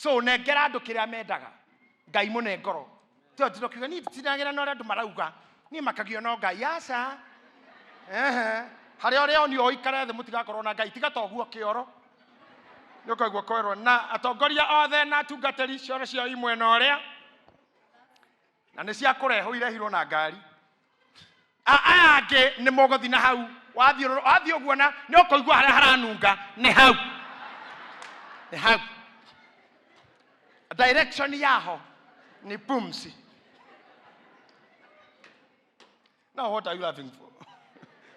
So nengera andũ kĩrĩa mendaga. Ngai mũne ngoro. Tio ndirokiuga niĩ nditinagĩra na ũrĩa andũ marauga. Niĩ makagio no Ngai. Aca. Ehe. Harĩa ũrĩa onio ũikare thĩ mũtigakorwo na Ngai. Tiga ta ũguo kĩoro. Nĩ ũkaigua kwerwo na atongoria othe na atungatĩri cioro ciao i mwena ũrĩa. Na nĩ cia kũrehwo irehirwo na ngari. Aya angĩ nĩ mũgũthiĩ na hau. Wathiĩ ũguo na nĩ ũkũigua harĩa haranunga nĩ hau. Nĩ hau. Direction yaho ni pumzi. Now what are you laughing for?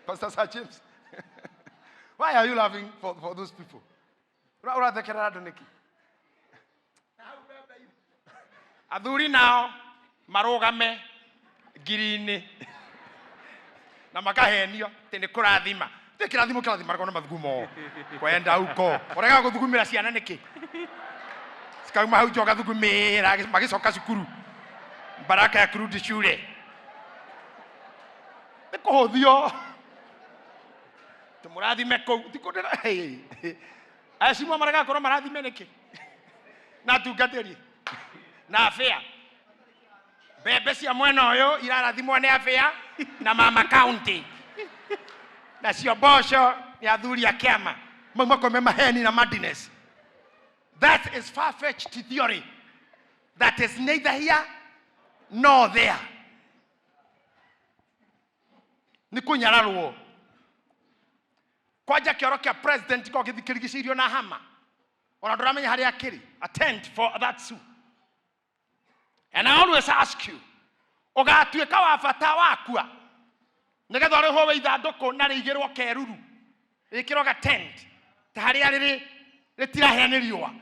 Pastor Sir James. Why are you laughing for those people? Ũrathekerera andũ nĩkĩ? Athuri nao marũgame ngiri-inĩ na makahenio atĩ nĩ kũrathima. Ti kĩrathimo kĩrathimaragwo na mathugumo. Kwenda huko. Ũregaga gũthugumĩra ciana nĩkĩ? Cikauma hau nja ũgathugumĩra magĩcoka cukuru. Baraka ya kurudi shule. Nĩ kũhũthio. Tũmũrathime kũu. Ti kũndĩra. Acimwa maregaga korwo marathime nĩkĩ? Na atungatĩri. Na abĩa. Mbembe cia mwena ũyũ irarathimwo nĩ abĩa na mama county. Nacio mboco nĩ athuri a kĩama. Mau makome maheni na madness. That is far-fetched theory that is neither here nor there. Nĩ kũnyararwo. Kwanja kĩoro kĩa president ko gĩthikĩrigicĩirio na hama. Ona ndũramenya harĩa akĩrĩ. Attend for that soup. And I always ask you, ũgatuĩka wa bata wakua nĩgetha ũrĩhwo wĩ ithandũkũ na rĩigĩrwo keruru, rĩkĩrwo ga tent ta harĩa rĩrĩ rĩtirahĩa nĩ riũa,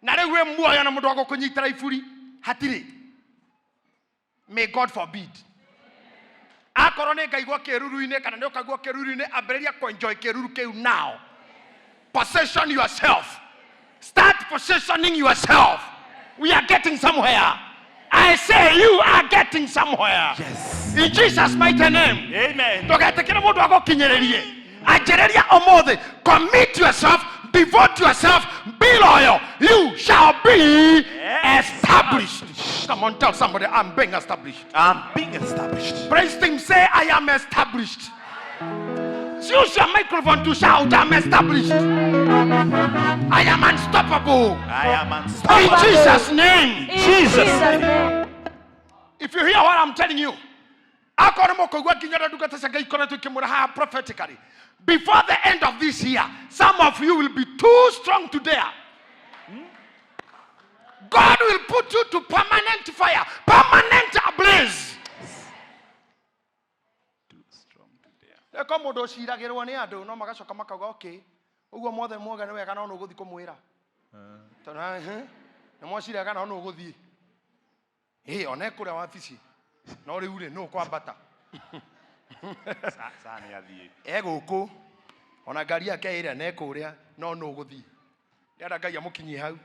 na rĩu wĩ muoyo na mũndũ wa gũkũnyitĩra iburi hatirĩ. May God forbid. Akorwo nĩ ngaigua kĩruru-inĩ kana nĩ ũkaigua kĩruru-inĩ, ambĩrĩria kũ-enjoy kĩruru kĩu now. Position yourself. Start positioning yourself. We are getting somewhere. I say you are getting somewhere. Yes. In Jesus' mighty name. Amen. Ndũgetĩkĩre mũndũ agũkinyĩrĩrie. Anjĩrĩria ũmũthĩ. Commit yourself, devote yourself, be loyal. You shall be established. Come on, tell somebody, I'm being established. I'm being established. Praise him, say, I am established. Use your microphone to shout, I'm established. I am unstoppable. I am In unstoppable. Jesus' name. In Jesus' Jesus' name. name. If you hear what I'm telling you, akorwo mũkũigua nginya ũrĩa ndungata cia Ngai ikoretwo ikĩmwĩra haha prophetically, before the end of this year, some of you will be too strong to dare. God will put you to permanent fire, permanent ablaze. Too strong to dare. Eko mũndũ ũciragĩrwo nĩ andũ no magacoka makauga okay, ũguo mothe muoga nĩ wega no nĩ ũgũthiĩ kũmwĩra. Tondũ, nĩ mwaciraga no nĩ ũgũthiĩ. Ĩ, ona ekũrĩa wabici. No rĩu rĩ, nũ ũkwambata? Sa nĩ athiĩ. E gũkũ. Ona ngari yake ĩrĩa na ekũrĩa, no nũ ũgũthiĩ. Ndĩrenda Ngai amũkinyie hau.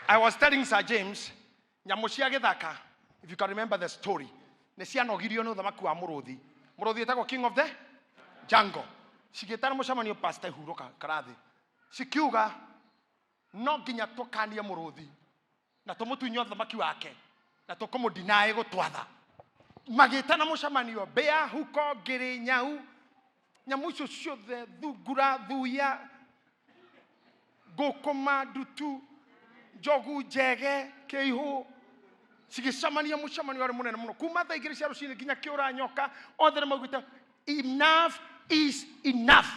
I was telling Sir James, nyamũ cia gĩthaka, if you can remember the story, nĩ cianogirio nĩ ũthamaki wa mũrũthi. Mũrũthi ĩtagwo King of the Jungle. Cigĩtana mũcemanio Pastor Hurũka karathi. Cikiuga no nginya tũkanie mũrũthi na tũmũtunye ũthamaki wake na tũkũmũdinaĩ gũtwatha. Magĩtana mũcemanio mbĩa, huko, ngĩrĩ, nyau, nyamũ icio ciothe, thungura, thuya, ngũkũma, ndutu, njogu, njege, kĩihũ, cigĩcemania mũcemanio warĩ mũnene mũno kuma thaa igĩrĩ cia rũcinĩ nginya kĩũra nyoka, othe nĩ maugĩte enough is enough.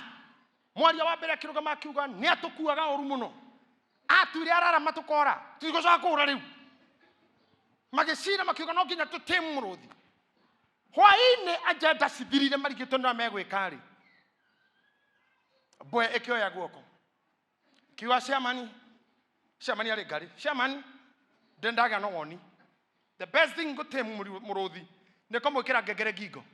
Mwaria wa mbere akĩrũgama akiuga nĩ atũkuaga ũru mũno, atuire ararama tũkora, tũtigũcoka kũũra rĩu. Magĩcira makiuga no nginya tũtĩmu mũrũthi. Hwaĩ-inĩ agenda cithirire marigĩtwo nĩ ũrĩa megwĩka rĩ, mbwe ĩkĩoya guoko kiuga chairman, chairman arĩ ngari, chairman ndĩ ndagĩa na woni, the best thing gũtĩmu mũrũthi nĩ kũmwĩkĩra ngengere ngingo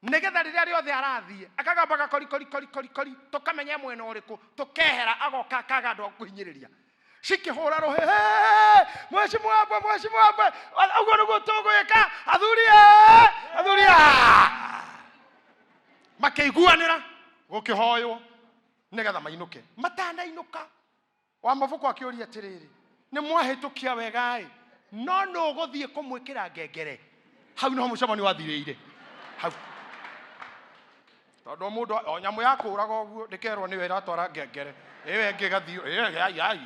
nĩgetha rĩrĩa rĩothe arathiĩ akagambaga kori kori kori kori kori, tũkamenya mwena ũrĩkũ, tũkehera, agoka akaga andũ a kũhinyĩrĩria. Cikĩhũra rũhĩ, hĩ, mheshimiwa mbwe, mheshimiwa mbwe, ũguo nĩguo tũgwĩka, athuri ĩ, athuri a. Makĩiguanĩra. Gũkĩhoywo nĩgetha mainũke. Matanainũka wa mabuku akĩũria atĩrĩrĩ, nĩ mwahĩtũkia wega-ĩ, no nũ ũgũthiĩ kũmwĩkĩra ngengere? Hau nĩho mũcemanio wathirĩire hau, tondũ o mũndũ o nyamũ ya kũraga ũguo ndĩkerwo nĩyo ĩratwara ngengere, ĩyo ĩngĩ ĩgathiĩ ĩyo ai ai,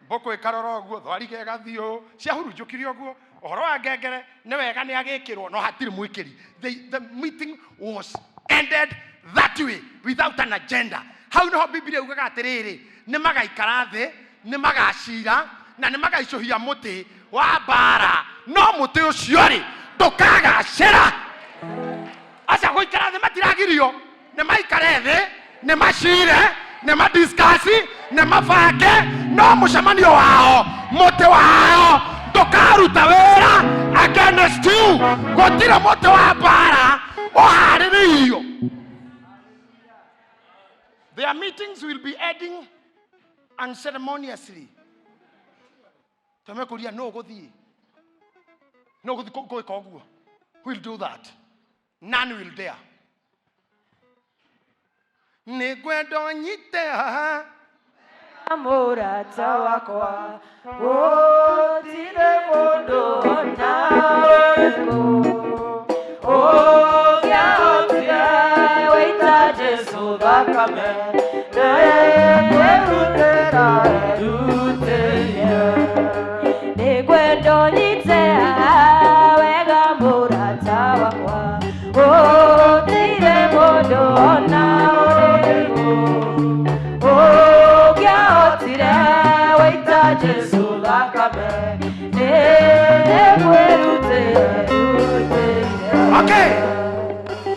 mbũkũ ĩkarora ũguo, thwariga ĩgathiĩ ũũ, ciahurunjũkire ũguo. Ũhoro wa ngengere nĩ wega nĩ agĩkĩrwo, no hatirĩ mwĩkĩri. The meeting was ended that way without an agenda. Hau nĩho Biblia yugaga atĩrĩrĩ, nĩ magaikara thĩ, nĩ magacira na nĩ magaicũhia mũtĩ wa mbara, no mũtĩ ũcio rĩ ndũkagacĩra. Aca gũikara thĩ matiragirio, nĩ maikare thĩ, nĩ macire, nĩ madiscuss, nĩ mabange, no mũcemanio wao, mũtĩ wao ndũkaruta wĩra against you. Gũtirĩ mũtĩ wa mbara ũharĩrĩirio. Their meetings will be ending unceremoniously. Twamekũria no ũgũthiĩ, no ũgũthiĩ gwĩka ũguo? Who will do that? None will dare. Nĩ ngwenda ũnyite haha. Mũrata wakwa, gũtirĩ mũndũ ona ũrĩkũ ũngĩahotire gũita Jesũ thakame, nĩkwĩrutĩra erutĩire. Nĩngwenda ũnyite haha wega mũrata wakwa, gũtirĩ mũndũ ona ũrĩkũ ũngĩahotire gũita Jesũ thakame, nĩkwĩrutĩra erutĩire. Okay,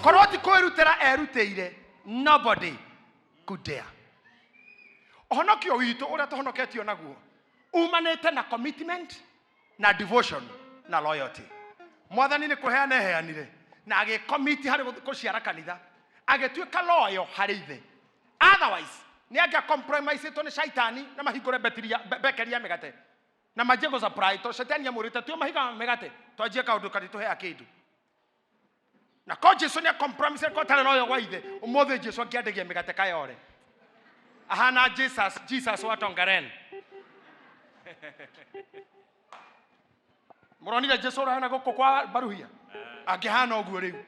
korwo ti kwĩrutĩra erutĩire, nobody could dare. Ũhonokio witũ ũrĩa tũhonoketio naguo umanĩte na commitment na devotion na loyalty. Mwathani nĩ kũheana eheanire na agĩcommit harĩ gũciara kanitha, agĩtuĩka loyal harĩ ithe. Otherwise nĩ angĩa compromiseĩtwo nĩ shaitani na mahingũre bekeri ya mĩgate na manjie gũ supply, tondũ shaitani amwĩrĩte tuo mahiga ma mĩgate, twanjie kaũndũ karitũhea kĩndũ. Na ko Jesu nĩ compromise ko tarĩ loyal gwa ithe, ũmũthĩ Jesu angĩandagia mĩgate kayore ahana Jesus, Jesus wa Tongaren. Mũronire Jesu ũrahana gũkũ kwa Baruhia angĩhana ũguo rĩu,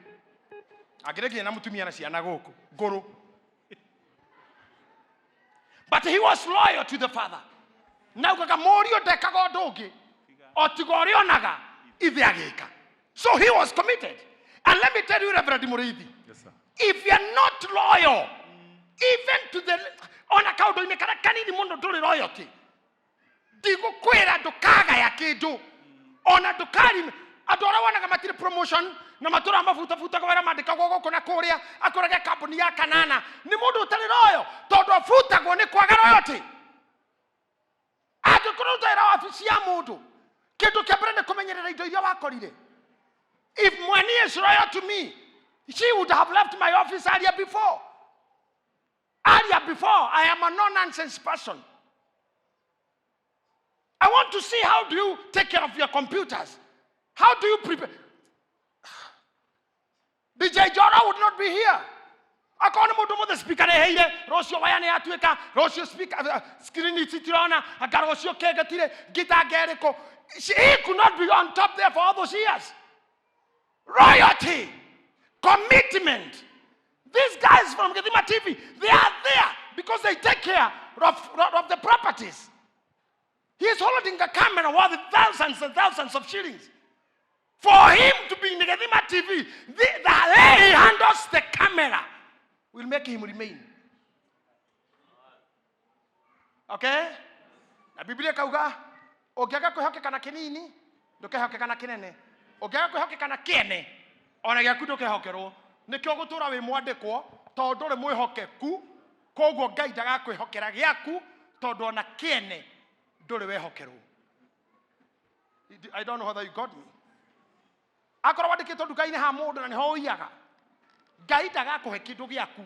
angĩrĩ na mũtumia na ciana gũkũ ngũrũ. But he was loyal to the Father, na ugaga mũriũ ndekaga ũndũ ũngĩ o tiga ũrĩa onaga ithe agĩka. So he was committed. And let me tell you, Reverend Mũrĩithi, Yes, sir. if you are not loyal even to the ona kaũndũ-inĩ karĩa kanini mũno, ndũrĩ loyalty. Ndigũkwĩra ndũkagaya kĩndũ, ona ndũkarime. Andũ arĩa wonaga matirĩ promotion na matũra mabutabutaga wĩra, mandĩkagwo gũkũ na kũrĩa, akũrage kambuni ya kanana, nĩ mũndũ ũtarĩ loyal, tondũ abutagwo nĩ kwaga loyalty. Angĩkorwo ũtaĩra wabici ya mũndũ, kĩndũ kĩa mbere nĩ kũmenyerera indo iria wakorire. If Mweni is loyal to me, she would have left my office earlier before, earlier before. I am a no nonsense person. I want to see how do you take care of your computers, how do you prepare. DJ Jora would not be here akorwo nĩ mũndũ mũthĩ speaker reheire rũciũ waya nĩ yatuĩka, rũciũ speaker screen itirona, anga rũciũ kĩngĩ ngita ngerĩkũ. He could not be on top there for all those years. Loyalty, commitment. These guys from Githima TV, they are there because they take care of the properties. He is holding a camera worth thousands and thousands of shillings. For him to be in the Githima TV, the way he handles the camera will make him remain. Okay? Na Biblia kauga, ũngĩaga kwĩhokeka na kĩnini, ndũkehokeka na kĩnene. Ũngĩaga kwĩhokeka na kĩene, ona gĩaku ndũkehokerwo. Nĩkĩo gũtũra wĩ mwandĩkwo, tondũ ndũrĩ mwĩhokeku, koguo Ngai ndagakwĩhokera gĩaku, tondũ ona kĩene ndũrĩ wehokerwo. I don't know whether you got me. Akorwo wandĩkĩtwo nduka-inĩ ha mũndũ na nĩho ũiyaga, Ngai ndagakũhe kĩndũ gĩaku,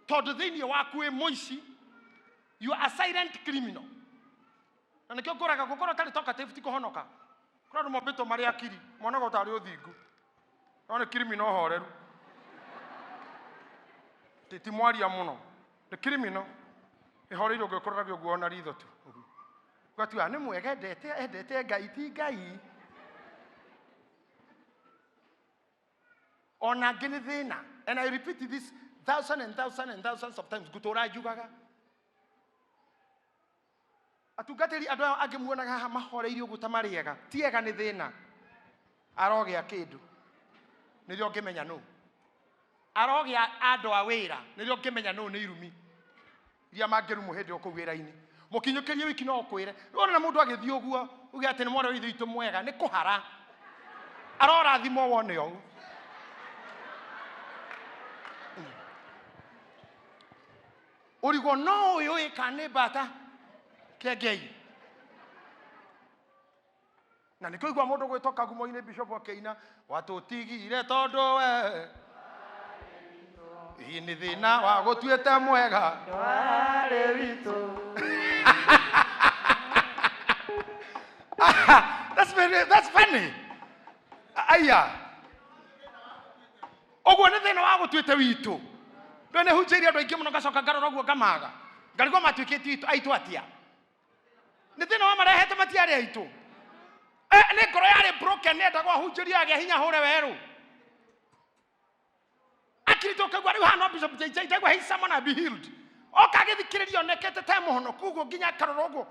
tondũ thĩinĩ waku wĩ mũici. You are a silent criminal. Na nĩkĩo ngũraga gũkorwo ũtarĩ talkative ti kũhonoka. Kũrĩ andũ mombĩtwo marĩ akiri, monaga ũtarĩ ũthingu, no nĩ criminal horeru, ti mwaria mũno. Nĩ criminal. Ĩhoreire ũguo ĩkũroraga ũguo ona ritho tu. Ũguo. Ũgatua nĩ mwega endete endete Ngai ti Ngai. Ona angĩ nĩ thĩna. And I repeat this thousand and thousand and thousands of times ngũtũra njugaga. Atungatĩri andũ aya angĩ muonaga haha mahoreirie ũguo ta marĩ ega. Ti ega nĩ thĩna. Arogĩa kĩndũ. Nĩrĩo ũngĩmenya nũ. Arogĩa andũ a wĩra. Nĩrĩo ũngĩmenya nũ nĩ irumi. Iria mangĩrumwo hĩndĩ ĩyo kũu wĩra-inĩ. Mũkinyũkĩrie wiki no ũkwĩre. Wona mũndũ agĩthiĩ ũguo, uge atĩ nĩ mwarĩ wa ithe witũ mwega, nĩ kũhara. Arorathimwo wone ũũ. Ũrigwo no ũyũ ĩ kana nĩ mbata kĩengei. Na nĩkĩo igua mũndũ gwĩtwo Kagumo-inĩ bishop akĩina watũtigire tondũ we hihi nĩ thĩna wa gũtuĩte mwega. Ndwarĩ witũ. That's very, that's funny. Aya. Ũguo nĩ thĩna wa gũtuĩte witũ. Ndũĩ nĩ hunjĩirie andũ aingĩ mũno ngacoka ngarora ũguo ngamaga. Ngarigwo matuĩkĩte aitũ aitũ atĩa? Nĩ thĩna wa marehete matiarĩ aitũ. Nĩ ngoro yarĩ broken nĩendagwo ahunjĩrio agĩa hinya hũre werũ. Akirĩte ũkaigua rĩu haha no Bishop JJ ndaigua he someone and be healed. Oka agĩthikĩrĩria onekete ta mũhonoku ũguo nginya akarora ũguo.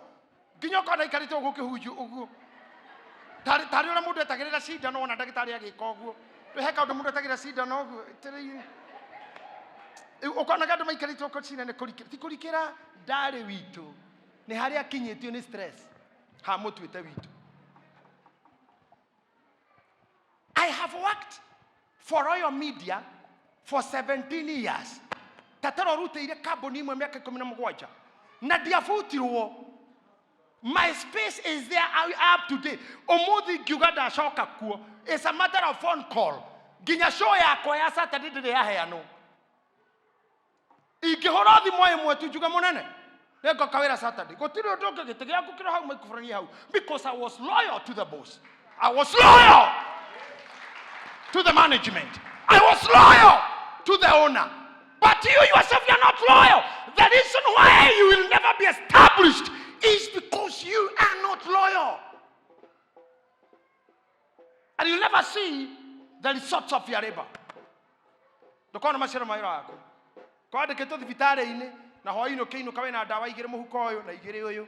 Nginya ũkona aikarĩte ũguo ũkĩhunjio ũguo. Tarĩ tarĩ ũrĩa mũndũ etagĩrĩra cindano wona ndagĩtarĩ agĩka ũguo. He kaũndũ mũndũ etagĩrĩra cindano ũguo. Atĩrĩrĩ. Rĩu ũkonaga andũ maikarĩte ũguo cina nĩ kũrikĩra. Ti kũrikĩra ndarĩ witũ. Nĩ harĩa akinyĩtio nĩ stress. Hamũtuĩte witũ. I have worked for Royal Media for 17 years. Tatara ũrutĩire kambuni ĩmwe mĩaka ikũmi na mũgwanja na ndiabutirwo. My space is there up to date. Ũmũthĩ ngiuga ndacoka kuo. It's a matter of phone call. Nginya show yakwa ya Saturday ndĩrĩ yaheanwo. Ingĩhũra thimũ ĩmwe tu njuge mũnene nĩngoka wĩra Saturday. Gũtirĩ ũndũ ũngĩ gĩtĩ gĩaku kĩro hau microphone hau because I was loyal to the boss. I was loyal to the management. I was loyal to the owner. But you yourself, you are not loyal. The reason why you will never be established is because you are not loyal. And you'll never see the results of your labor. Ndũkona maciaro ma wĩra waku. Kwandĩkĩtwo thibitarĩ-inĩ na hwaĩ-inĩ ũkĩinũka wĩna ndawa igĩrĩ mũhuko ũyũ na igĩrĩ ũyũ.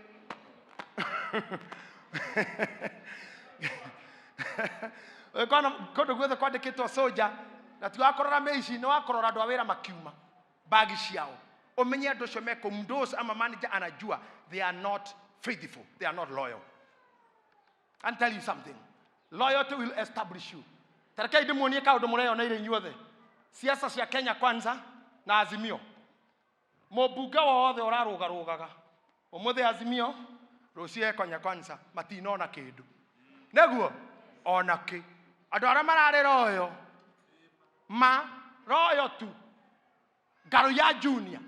Ũkona kũndũ guothe kwandĩkĩtwo soja na ti wa kũrora mĩici nĩ wa kũrora andũ a wĩra makiuma bagi ciao. Ũmenye andũ acio mekũmdose ama manager anajua they are not faithful, they are not loyal. And tell you something. Loyalty will establish you. Tarekei ndĩmuonie kaũndũ mũreyoneire inyuothe. Siasa cia Kenya Kwanza na Azimio. Mũmbunge wothe ũrarũgarũgaga. Ũmũthĩ Azimio, rũciũ e Kenya Kwanza, matinona kĩndũ. Nĩguo ona kĩ. Andũ arĩa mararĩ royo, ma royo tu. Ngaro ya Junior.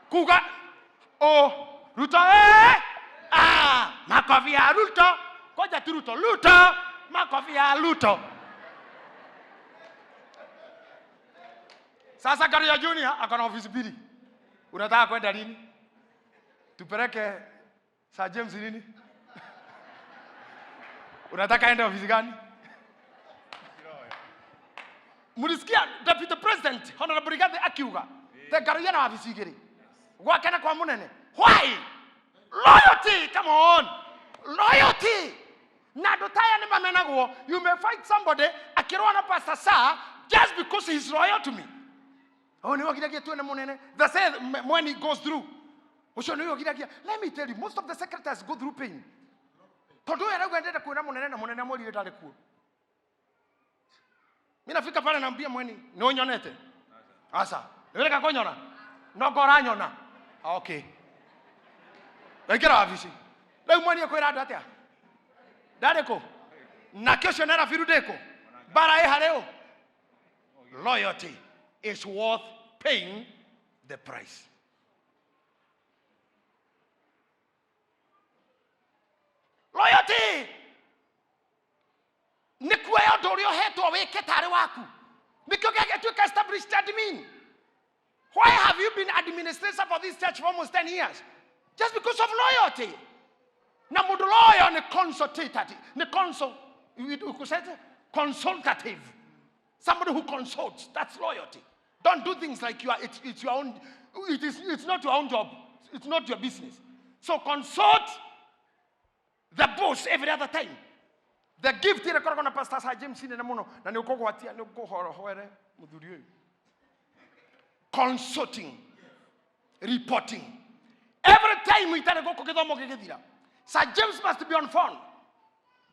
Kuga o Ruto eh ah makofi ya Ruto. Koja tu Ruto, Ruto, makofi ya Ruto. Sasa Ngaro ya Junior akona ofisi mbili. Unataka kwenda lini? Tupeleke Sir James nini? Unataka ende ofisi gani? Mulisikia Deputy President Honorable Rigathi akiuga te Ngaruiya na wabici igĩrĩ gwake na kwa mũnene. Why? Loyalty, come on. Loyalty. Na andũ ta aya nĩ mamenagwo. You may fight somebody akĩrũa na Pastor Sir just because he is loyal to me. Oh, nĩ wagiragia tuone mũnene. The same when he goes through. Ũcio nĩ wagiragia. Let me tell you, most of the secretaries go through pain. Tondũ ũyũ arauga ndenda kuona mũnene na mũnene amwĩrire ndarĩ kuo. Mimi nafika pale naambia mweni, nĩ ũnyonete? Aca. Nĩ wĩreka kũnyona? No ngo ũranyona? Ah, okay. Waingĩra wabici. Rĩu mweni ekwĩra andũ atĩa? Ndarĩ kũ? Nake ũcio nera biru ndĩ kũ? Mbara ĩ harĩ ũ? Loyalty is worth paying the price. Loyalty nĩ kuoya ũndũ ũrĩa ũhetwo wĩke tarĩ waku. Nĩkĩo gĩagĩtuĩka established admin. Why have you been administrator for this church for almost 10 years? Just because of loyalty. Na mũndũ loyal nĩ consultative, nĩ consul, you could say it? Consultative. Somebody who consults, that's loyalty. Don't do things like you are, it's your own, it's not your own job. It's not your business. So consult the boss every other time. The gift ĩrĩa ĩkoragwo na Pastor Sir James nene mũno na nĩ ũkũgwatia nĩ ũkũhorohwere mũthuri ũyũ. Consulting, reporting. Every time itarĩ gũkũ gĩthomo gĩgĩthira, Sir James must be on phone.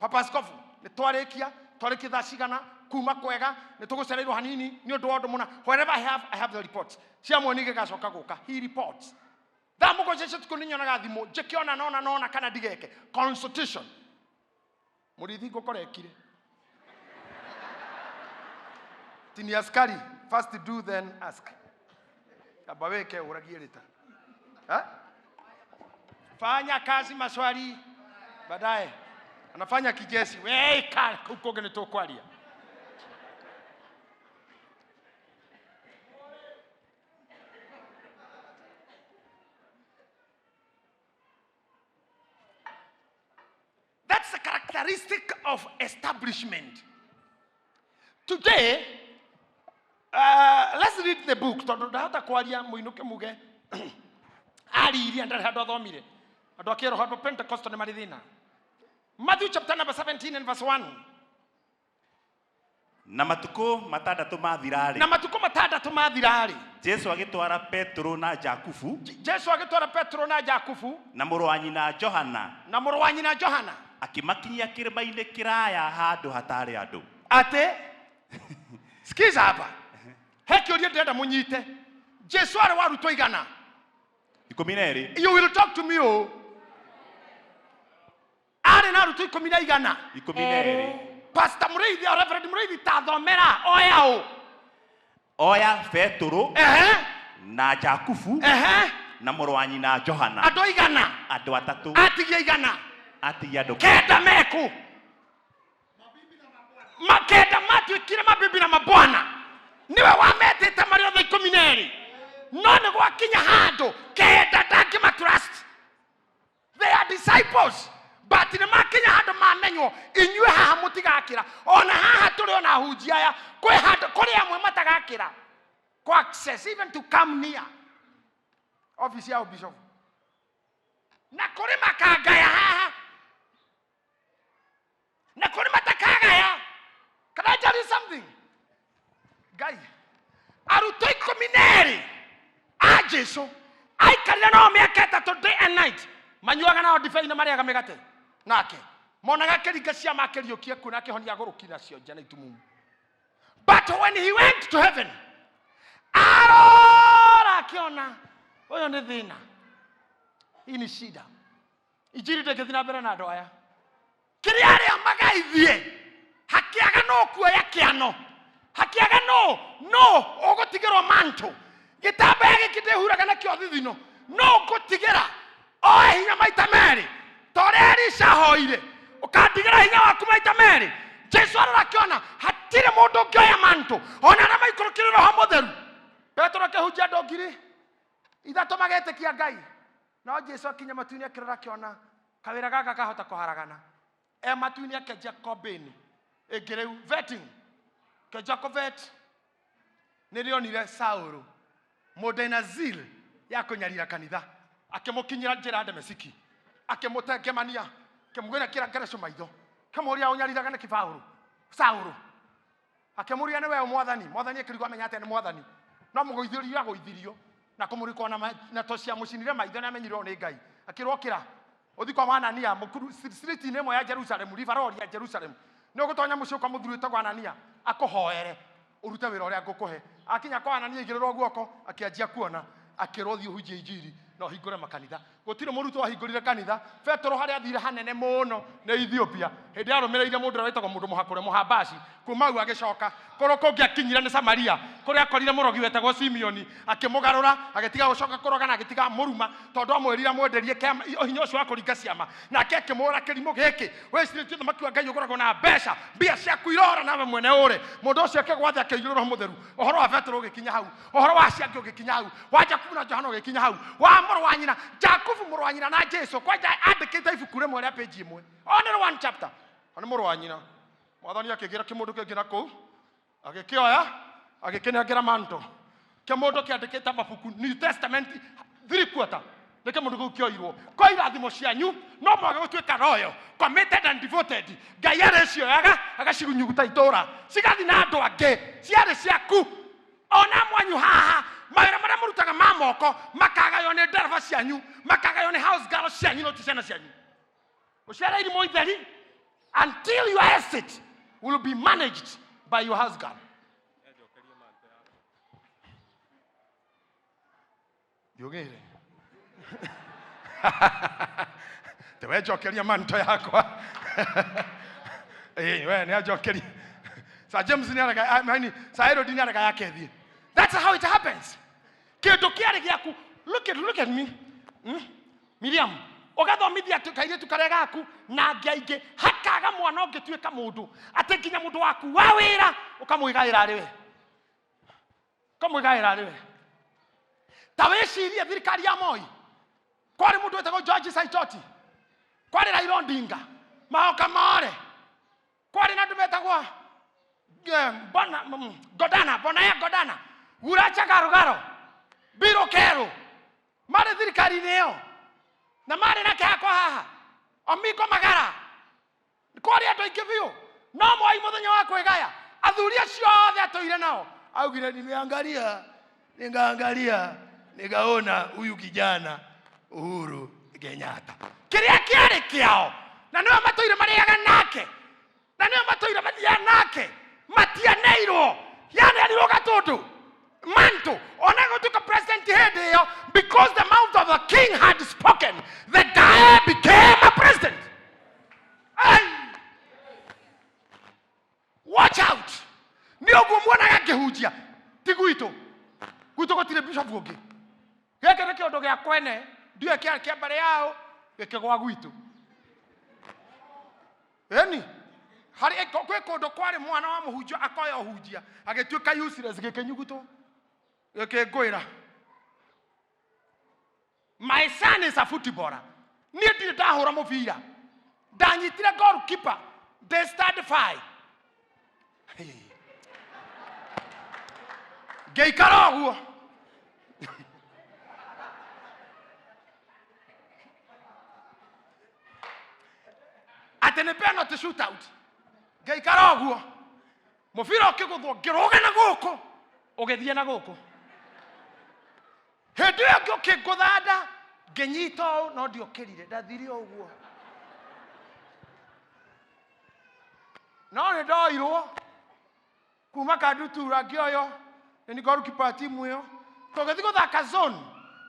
Papa Askofu, nĩ twarĩkia, twarĩkia thaa cigana, kuma kwega, nĩ tũgũcereirwo hanini nĩ ũndũ wa ũndũ mũna. Wherever I have the reports. Cia mwoni gĩgacoka gũka. He reports. Thaa mũgwanja cia ũtukũ nĩ nyonaga thimũ, njĩke ona nona nona kana ndigeke. Consultation. Mũrĩithi ngũkora ekire. Tini askari, first do then ask. Amba wĩke ũragie rĩta. Ha? Fanya kazi maswali baadaye. Anafanya kijesi. Weka kũu kũngĩ nĩ tũkwaria. That's the characteristic of establishment. Today, let's read the book. Tondũ ndahota kwaria mũinũke muge aririe ndarĩ handũ athomire. Andũ a kĩroho andũ a Pentecostal nĩ marĩ thĩna. Matthew chapter number 17 and verse 1. Na matukũ matandatũ mathira-rĩ, Na matukũ matandatũ mathira-rĩ, Jesu agĩtwara Petero na Jakubu Jesu agĩtwara Petero na Jakubu na mũrũ wa nyina Johana, na mũrũ wa nyina Johana akĩmakinyia kĩrĩma-inĩ kĩraya handũ hatarĩ andũ. Atĩ sikiza hapa, he kĩũria ndĩrenda mũnyite. Jesu arĩ wa arutwo igana. 12. You will talk to me o. Arĩ na arutwo ikũmi na igana. 12. Pastor Mũrĩithi o Reverend Mũrĩithi tathomera oya ũ. Oya Petero Ehe, na Jakubu ehe, na mũrũ wa nyina Johana. Andũ igana. Andũ atatũ. Atigia igana. Atigia andũ kenda meku. Makenda matuĩkire mabibi na mabwana. Nĩwe wametĩte marĩ othe 12. No nĩ gwakinya handũ kenda ndangĩmatrust. They are disciples, but nĩ makinya handũ mamenywo inyuĩ haha mũtigakĩra. Ona haha tũrĩ ona ahunjia aya kwĩ handũ kũrĩ amwe matagakĩra. Kũ access even to come near office ya bishop. Na kũrĩ makangaya haha. Na kũrĩ matakagaya. Can I tell you something? Ngai, arutwo 12 a Jesu aikarire nao mĩaka ĩtatũ day and night, manyuaga nao ndibei na marĩaga mĩgate nake, monaga akĩringa ciama akĩriũkia kuo na akĩhonia agũrũki na cionje na itumumu. But when he went to heaven, arora akĩona ũyũ nĩ thĩna, hii ni shida, injiri ndĩngĩthiĩ na mbere na andũ aya. Kĩrĩa arĩa magaithie hakĩaga no kuoya kĩano, hakĩaga no no ũgũtigĩrwo manto, gĩtambaya gĩkĩ ndĩhuraga nakĩo thithino no ngũtigĩra oe hinya maita merĩ ta ũrĩa Elisha ahoire, ũkandigĩra hinya waku maita merĩ. Jesu arora akĩona hatirĩ mũndũ ũngĩoya manto ona arĩa maikũrũkire Roho Mũtheru. Petero akĩhunjia andũ ngiri ithatũ magetĩkia Ngai, no Jesu akinya matu-inĩ akĩrora akĩona kawĩra gaka kahota kũharagana. E matu-inĩ akĩanjia kombĩni ĩngĩ rĩu vetting, akĩanjia kũvet. Nĩrĩonire Saũlũ mũndũ ena zeal ya kũnyarira kanitha, akĩmũkinyĩra njĩra ya Dameski, akĩmũtengemania, akĩmũgwĩra kĩrangereco maitho, akĩmũũria ũnyariraga nĩkĩ Paũlũ? Saũlũ akĩmũũria nĩ we mwathani? Mwathani akĩrigwo amenya atĩa nĩ mwathani, no mũgũithĩrio agũithirio na kũmũrĩkwo na toci amũcinire maitho nĩ amenyirwo nĩ Ngai. Akĩrwo kĩra ũthiĩ kwa Anania mũkuru street-inĩ ĩmwe ya Jerusalem, River Road ya Jerusalem, nĩ ũgũtonya mũciĩ kwa mũthuri wĩtagwo Anania akũhoere ũrute wĩra ũrĩa ngũkũhe. Akinya kwa Anania aigĩrĩrwo guoko akĩanjia kuona, akĩrwo thiĩ ũhunjie injiri na ũhingũre makanitha. Gũtirĩ mũrutwo wahingũrire kanitha. Petero harĩa athire hanene mũno nĩ Ethiopia, hĩndĩ arũmĩrĩire mũndũ ũrĩa wĩtagwo mũndũ mũhakũre, mũhambaci. Kuma hau agĩcoka kũrĩa kũngĩ akinyire nĩ Samaria, kũrĩa akorire mũrogi wetagwo Simeoni, akĩmũgarũra, agĩtiga gũcoka kũroga na agĩtiga mũruma, tondũ amwĩrire amwenderie hinya ũcio wa kũringa ciama. Nake akĩmũra, kĩrimũ gĩkĩ, wĩcirĩtie ũthamaki wa Ngai ũgũragwo na mbeca, mbia ciaku irora nawe mwene ũre. Mũndũ ũcio akĩgwa thĩ akĩiyũrwo Roho Mũtheru. Ũhoro wa Petero ũgĩkinya hau, ũhoro wa acio angĩ ũgĩkinya hau, wa Jakubu na Johana ũgĩkinya hau, wa mũrũ wa nyina Jakubu, mũrũ wa nyina na Jesu, kwanja andĩkĩte ibuku rĩmwe rĩa page ĩmwe, only one chapter, nĩ mũrũ wa nyina. Mwathani akĩgĩra kĩmũndũ kĩngĩ na kũu, agĩkĩoya, agĩkĩnengera manto. Kĩmũndũ kĩandĩkĩte mabuku New Testament 3/4, nĩ kĩmũndũ kĩu kĩoirwo. Kwa irathimo cianyu no mwage gũtuĩka royal, committed and devoted. Ngai arĩcioyaga agacigunyuguta itũra, cigathiĩ na andũ angĩ, ciarĩ ciaku. Ona mwanyu haha mawĩra marĩa mũrutaga ma moko makagaywo nĩ ndereba cianyu, makagaywo nĩ house girl cianyu, no ti ciana cianyu. Ũciara irimũ itheri until your estate will be managed by your house girl. Ndiũgĩre tewe njokeria manto yakwa. Ĩĩ, we nĩ anjokeria. Sir James nĩ arega, I mean, Sir Herod nĩ arega yake thiĩ. That's how it happens. Kĩndũ kĩarĩ gĩaku. Look at me. Miriam, ũgathomithia kairĩtu karĩa gaku na angĩ aingĩ, hakaga mwana ũngĩtuĩka mũndũ, atĩ nginya mũndũ waku wa wĩra ũkamwĩgaĩra arĩ we, ũkamwĩgaĩra arĩ we. Ta wĩcirie thirikari ya Moi, kwarĩ mũndũ wĩtagwo George Saitoti, kwarĩ Raila Odinga, Mahoka More, kwarĩ na andũ metagwo Bona, Godana, Bonaya Godana, Guracha Garugaro, Biro Kero, marĩ thirikari-inĩ ĩyo na marĩ na kĩhako haha, Omingo Magara, kwarĩ andũ aingĩ biũ. No Moi mũthenya wa kwĩgaya athuri acio othe atũire nao, augire, nimeangalia, nikaangalia, nikaona huyu kijana Uhuru Kenyatta, kĩrĩa kĩarĩ kĩao, na nĩwe matũire marĩaga nake, na nĩwe matũire mathiaga nake, matianeirwo, yanerirwo gatũndũ manto ona gũtuĩka president hĩndĩ ĩyo. Because the mouth of the king had spoken, the guy became a president. Hey! Watch out. Nĩ ũguo muonaga ngĩhunjia, ti gwitũ, gwitũ gũtirĩ bishop ũngĩ. Gĩkĩ nĩ kĩũndũ gĩa kwene, ndiũĩ kĩarĩ kĩa mbarĩ yao, gĩkĩgwa gwitũ. Ĩni harĩ kwĩ kũndũ kwarĩ mwana wa mũhunjia akoya ũhunjia agĩtuĩka useless, gĩkĩnyugutwo, gĩkĩngwĩra. My son is a footballer. Niĩ ndirĩ ndahũra mũbira, ndanyitire goalkeeper ndĩ stand five, ngĩikara ũguo. Atĩ nĩ penalty shootout, ngĩikara ũguo, mũbira ũkĩgũthwo, ngĩrũga na gũkũ, ũgĩthiĩ na gũkũ. Hĩndĩ ĩyo ĩngĩ ũkĩngũtha nda, ngĩnyita ũũ, no ndiokĩrire, ndathire ũguo. No nĩ ndoirwo kuma Kandutura, ngĩoywo nĩ goalkeeper wa timu ĩyo, tũgĩthiĩ gũthaka zone.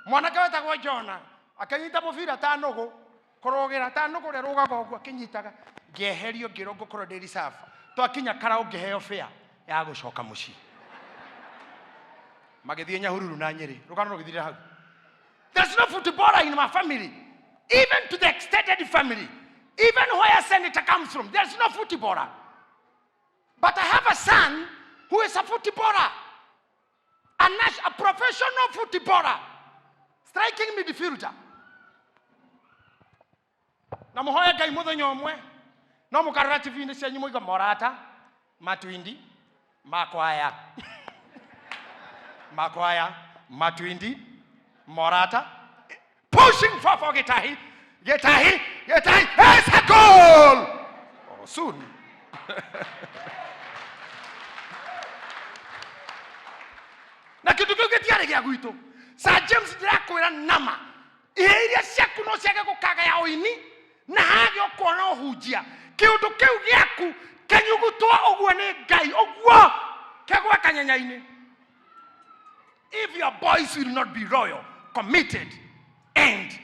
Mwanake wetagwo Jona akĩnyita mũbira ta nũgũ, kũrũgĩra ta nũgũ ũrĩa rũgaga ũguo akĩnyitaga. Ngĩeherio, ngĩrwo ngũkorwo ndĩ reserve. Twakinya Karaũ, ngĩheo fare ya gũcoka mũciĩ. Magĩthiĩ Nyahururu na Nyĩrĩ, rũgano rũgĩthirĩra hau. There's no footballer in my family, even to the extended family, even where senator comes from, there's no footballer. But I have a son who is a footballer, a professional footballer, striking midfielder. Na mũhoe Ngai mũthenya ũmwe no mũkarora TV-inĩ cianyu mũiga Morata, Matuindi, Makwaya, Makwaya, Matuindi, Morata pushing for Gitahi, Gitahi, Gitahi. It's a goal. Oh, soon. Na kĩndũ kĩu gĩtiarĩ gĩa gwitũ. Sir James, ndĩrakwĩra nama, ihe iria ciaku no ciage gũkagaya ũini na hage ũkuona ũhunjia, kĩũndũ kĩu gĩaku kĩnyugutwo ũguo nĩ Ngai, ũguo kĩgwe kanyenya-inĩ. If your boys will not be loyal, committed and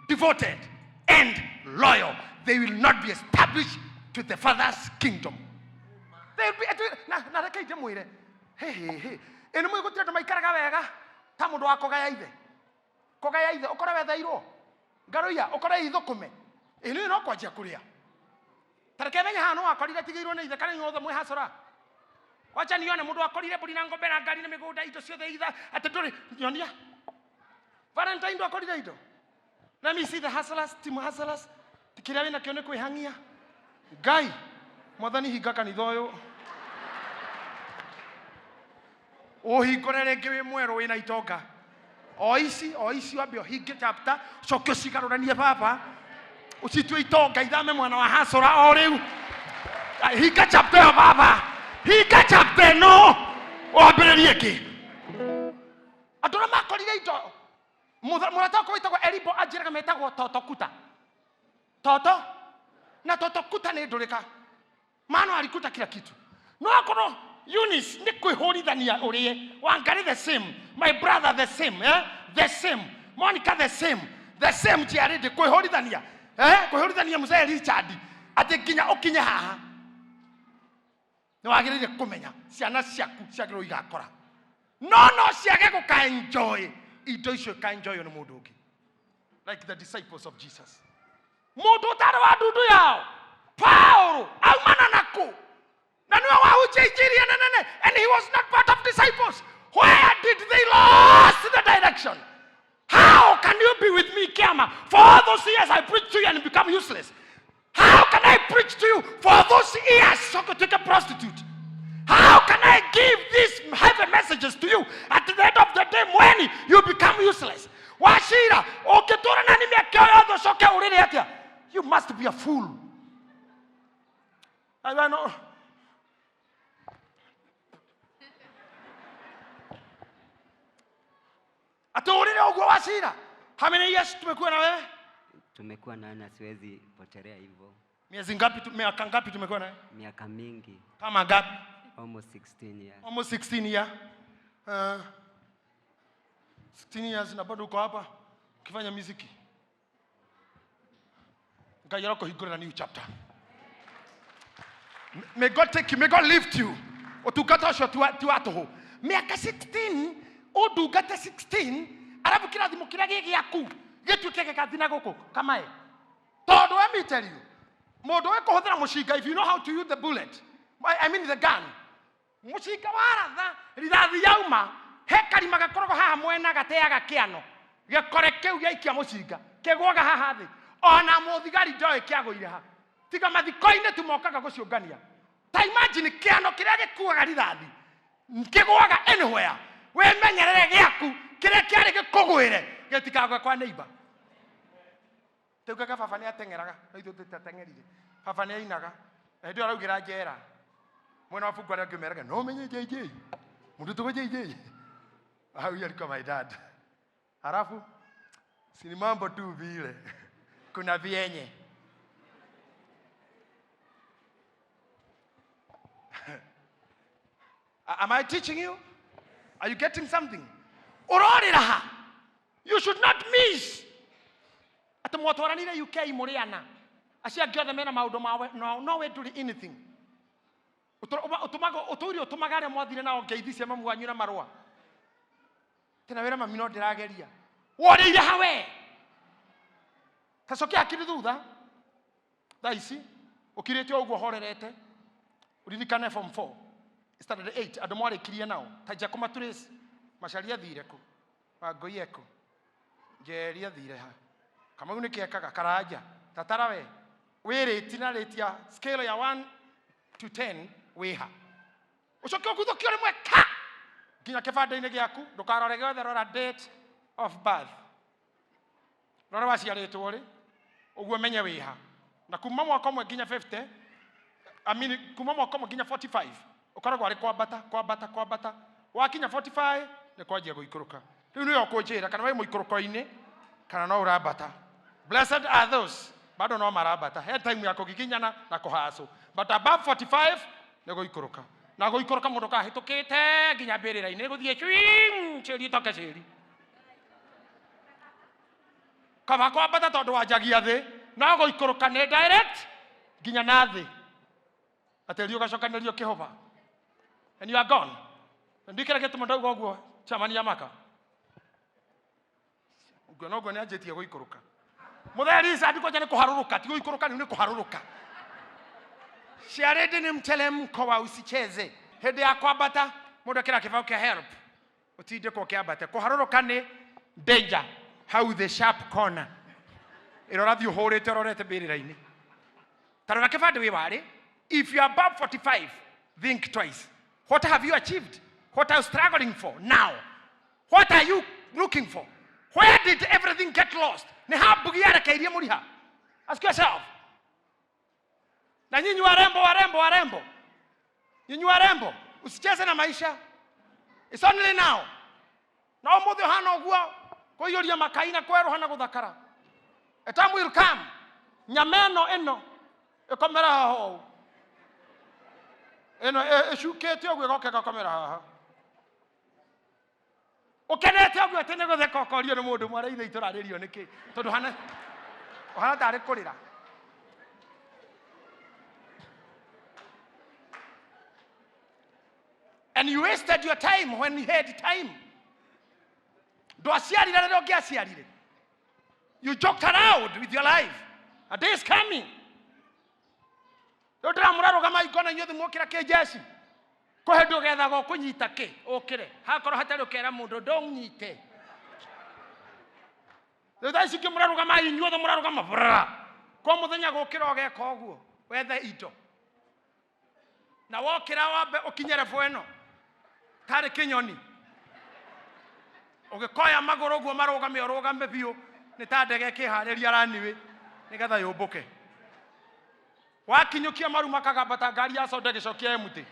Devoted and loyal, they will not be established to the Father's kingdom. They will be, na reke ndĩmwĩre, he he he, ĩ nĩ mũĩ gũtirĩ andũ maikaraga wega ta mũndũ wa kũgaya ithe, kũgaya ithe, ũkore wetheirwo ngarũiya, ũkore ithũkũme, ĩ nĩ no kwanjia kũrĩa. Ta reke menye haha no wakorire tigĩirwo nĩ ithe, kana inyuothe mwĩ hacora. Wacha nione mũndũ wakorire mbũri na ng'ombe na ngari na mĩgũnda, indo ciothe itha atĩ ndũrĩ nyonia. Valentine ndwakorire indo. Let me see the hustlers, team hustlers. Kĩrĩa wĩnakĩo nĩ kwĩhang'ia. Ngai, Mwathani, hinga kanitha ũyũ. Ũhingũre rĩngĩ wĩ mwerũ wĩna itonga. O ici, o ici wambe ũhinge chapter, ũcoke ũcigarũranie baba. Ũcitue itonga ithame mwena wa hasũra o rĩu. Hinga chapter ĩyo baba. Hinga chapter ĩno. Wambĩrĩrie ĩngĩ. Andũ arĩa makorire indo, mũrata wakwa wĩtagwo Elibo anjĩraga metagwo Totokuta. Toto na Totokuta nĩ ndũrĩka. Mano alikuta kila kitu. No akorwo Eunice nĩ kwĩhũrithania ũrĩe. Wangari the same, my brother the same, eh? The same. Monica the same, the same Jared kwĩhũrithania. Eh? Kwĩhũrithania mzee Richard atĩ nginya ũkinye haha. Nĩ wagĩrĩire kũmenya ciana ciaku ciagĩrĩirwo igakora. No ciage gũka enjoy indo icio ika enjoy nĩ mũndũ ũngĩ. Like the disciples of Jesus. Mũndũ ũtarĩ wa ndundu yao, Paulo aumana naku na niwe wahunjia injili ĩno nene, and he was not part of disciples. Where did they lost the direction? How can you be with me, Kiama, for all those years I preached to you and become useless? How can I preach to you for those years so could take a prostitute? How can I give these heavy messages to you at the end of the day when you become useless? Wachira, ũngĩtũra na nĩ mĩaka ĩyo yothe ũcoke ũrĩre atĩa? You must be a fool. I know. Atĩ ũrĩre ũguo Wachira? How many years tumekuwa na wewe? Tumekuwa naye na siwezi potelea hivyo. Miezi ngapi miaka ngapi tumekuwa naye? Miaka mingi. Kama ngapi? Almost 16 years. Almost 16 years. 16 years na bado uko hapa ukifanya muziki. Ngai arokuhingũrĩra new chapter. May God take you, may God lift you. Ũtungata ũcio ti wa tũhũ. Mĩaka 16, ũndungate 16, arabu kĩrathimo kĩrĩa gĩ gĩaku gĩtuĩke gĩgathi na gũkũ kamae. Tondũ let me tell you, mũndũ ũĩ kũhũthĩra mũcinga, if you know how to use the bullet, I mean the gun, mũcinga waratha rithathi yauma, he karima gakoragwo haha mwena gateaga kĩano, gĩkore kĩu gĩaikia mũcinga kĩgũaga haha thĩ, ona mũthigari ndoĩ kĩagũire ha, tiga mathiko-inĩ tu mokaga gũciũngania. Ta imagine kĩano kĩrĩa gĩkuaga rithathi kĩgũaga anywhere, wĩmenyerere gĩaku kĩrĩa kĩarĩ gĩkũgwĩre gĩtikagwe kwa neighbor. Taugaga baba nĩ ateng'eraga, no ithuĩ tũtateng'erire. Baba nĩ ainaga, na hĩndĩ ĩyo araugĩra njera. Mwena wa bungu arĩa angĩ meraga, no menye JJ. Mũndũ tũgũ JJ. Huyu alikuwa my dad. Halafu si ni mambo tu vile. Kuna vyenye. Am I teaching you? Are you getting something? Urorera ha. You should not miss. Atĩ mwatwaranire UK mũrĩ ana. Acio angĩ othe mena maũndũ mawe, no, no we ndũrĩ anything. Ũtũire ũtũmaga arĩa mwathire nao ngeithi cia mamu wanyu na marũa. Tena wĩra mami no ndĩrageria. Worĩire ha we? Ta cokia hakiri thutha. Thaa ici ũkirĩte ũguo horerete. Ũririkane form 4. Standard 8 andũ mwarĩkirie nao. Ta nja kũmatrace. Macharia athire kũ? Wangũi ekũ? Njeri athire ha? Kamau nĩ kĩekaga? Karanja. Tatara we. Wĩ rĩti na rĩti ya scale ya 1 to 10 wĩ ha? Ũcoke ũguthũkio rĩmwe ka nginya kĩbandĩ-inĩ gĩaku, ndũkarore gĩothe, rora date of birth. Rora waciarĩtwo rĩ, ũguo menye wĩ ha. Na kuma mwaka ũmwe nginya 50, I mean, kuma mwaka ũmwe nginya 45, ũkoragwo arĩ kwambata, kwambata, kwambata. Wakinya 45, nĩ kwanjia gũikũrũka. Rĩu nĩwe ũkũnjĩra kana wĩ mũikũrũko-inĩ, kana no ũrambata. Blessed are those, bado no marambata. He time ya kũgiginyana na kũhacũ. But above 45, nĩ gũikũrũka. Na gũikũrũka mũndũ kahĩtũkĩte nginya mbĩrĩra-inĩ, gũthiĩ cwing, cĩri itoke cĩri. Kaba kwambata tondũ wanjagia thĩ, no gũikũrũka nĩ direct nginya na thĩ. Atĩri ũgacokanĩrio kĩhũba. And you are gone. Ndikĩra gĩtũma ndauga ũguo chairman ya maka. Nguona ũguo nĩ anjĩtie gũikũrũka. Mũtheri Richard kwanja nĩ kũharũrũka, ti gũikũrũka nĩ kũharũrũka. Ciarĩndĩ nĩ mtelemko wa usicheze. Hĩndĩ ya kwambata mũndũ akĩra kĩbaũ kĩa help ũtindĩkwo kĩambate. Kũharũrũka nĩ danger hau the sharp corner. Ĩrĩa ũrathiĩ ũhũrĩte ũrorete mbĩrĩra-inĩ. Ta rora kĩbandĩ wĩ warĩ. If you are above 45, think twice. What have you achieved? What are you struggling for now? What are you looking for? Where did everything get lost? Nĩ ha mbugi yarekeirie mũriha? Ask yourself. Na nyinyi warembo, warembo, warembo, nyinyi warembo, usicheze na maisha. It's only now. Na ũmũthĩ ũhana ũguo kũiyũria makai na kwerũha na gũthakara. A time will come. Nyama ĩno ĩno ĩkomera haha ũũ. Ĩno ĩcukĩte ũguo ĩgoka ĩgakomera haha. Ũkenete ũguo atĩ nĩ gũtheka ũkorio nĩ mũndũ mwara ithe itũrarĩrio nĩkĩ? Tondũ hana ũhana tarĩ kũrĩra. And you wasted your time when you had time. Ndwaciarire rĩrĩa ũngĩaciarire. You joked around with your life. A day is coming. Rĩu ndĩramũrarũgama ingona inyuothe mwokĩra kĩnjeci. Kũhe hĩndĩ ũgethaga ũkũnyita kĩ ũkĩre. Hakorwo hatarĩ ũkera mũndũ ndũnyite. Rĩu thaa ici ngĩmũrarũgama inyuothe mũrarũgama bra. Kwa mũthenya gũkĩra ũgeka ũguo wethe indo. Na wokĩra wambe ũkinye level ĩno tarĩ kĩnyoni. Ũgĩkoya magũrũ ũguo marũgame ũrũgame biũ nĩ ta ndege ĩkĩharĩria runway nĩgetha yũmbũke. Wakinyũkia maru makagamba ta ngari ya soda ĩgĩcokia empty.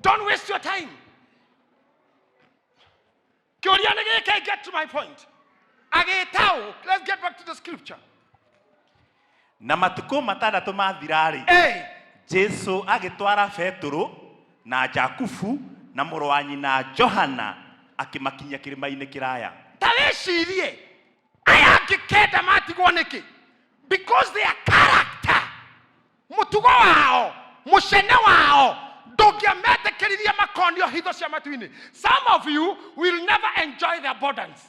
Don't waste your time. Kĩũria nĩ gĩkĩ, get to my point. Agĩta ũ? Let's get back to the scripture. Na matukũ matandatũ mathira-rĩ, Hey, Jesu agĩtwara Petũrũ na Jakubu na mũrũ wa nyina Johana akĩmakinyia kĩrĩma-inĩ kĩraya. Ta wĩcirie aya angĩ kenda matigwo nĩkĩ? Because their character, mũtugo wao, mũcene wao ndũngĩametĩkĩririe makonio hitho cia matu-inĩ. Some of you will never enjoy the abundance.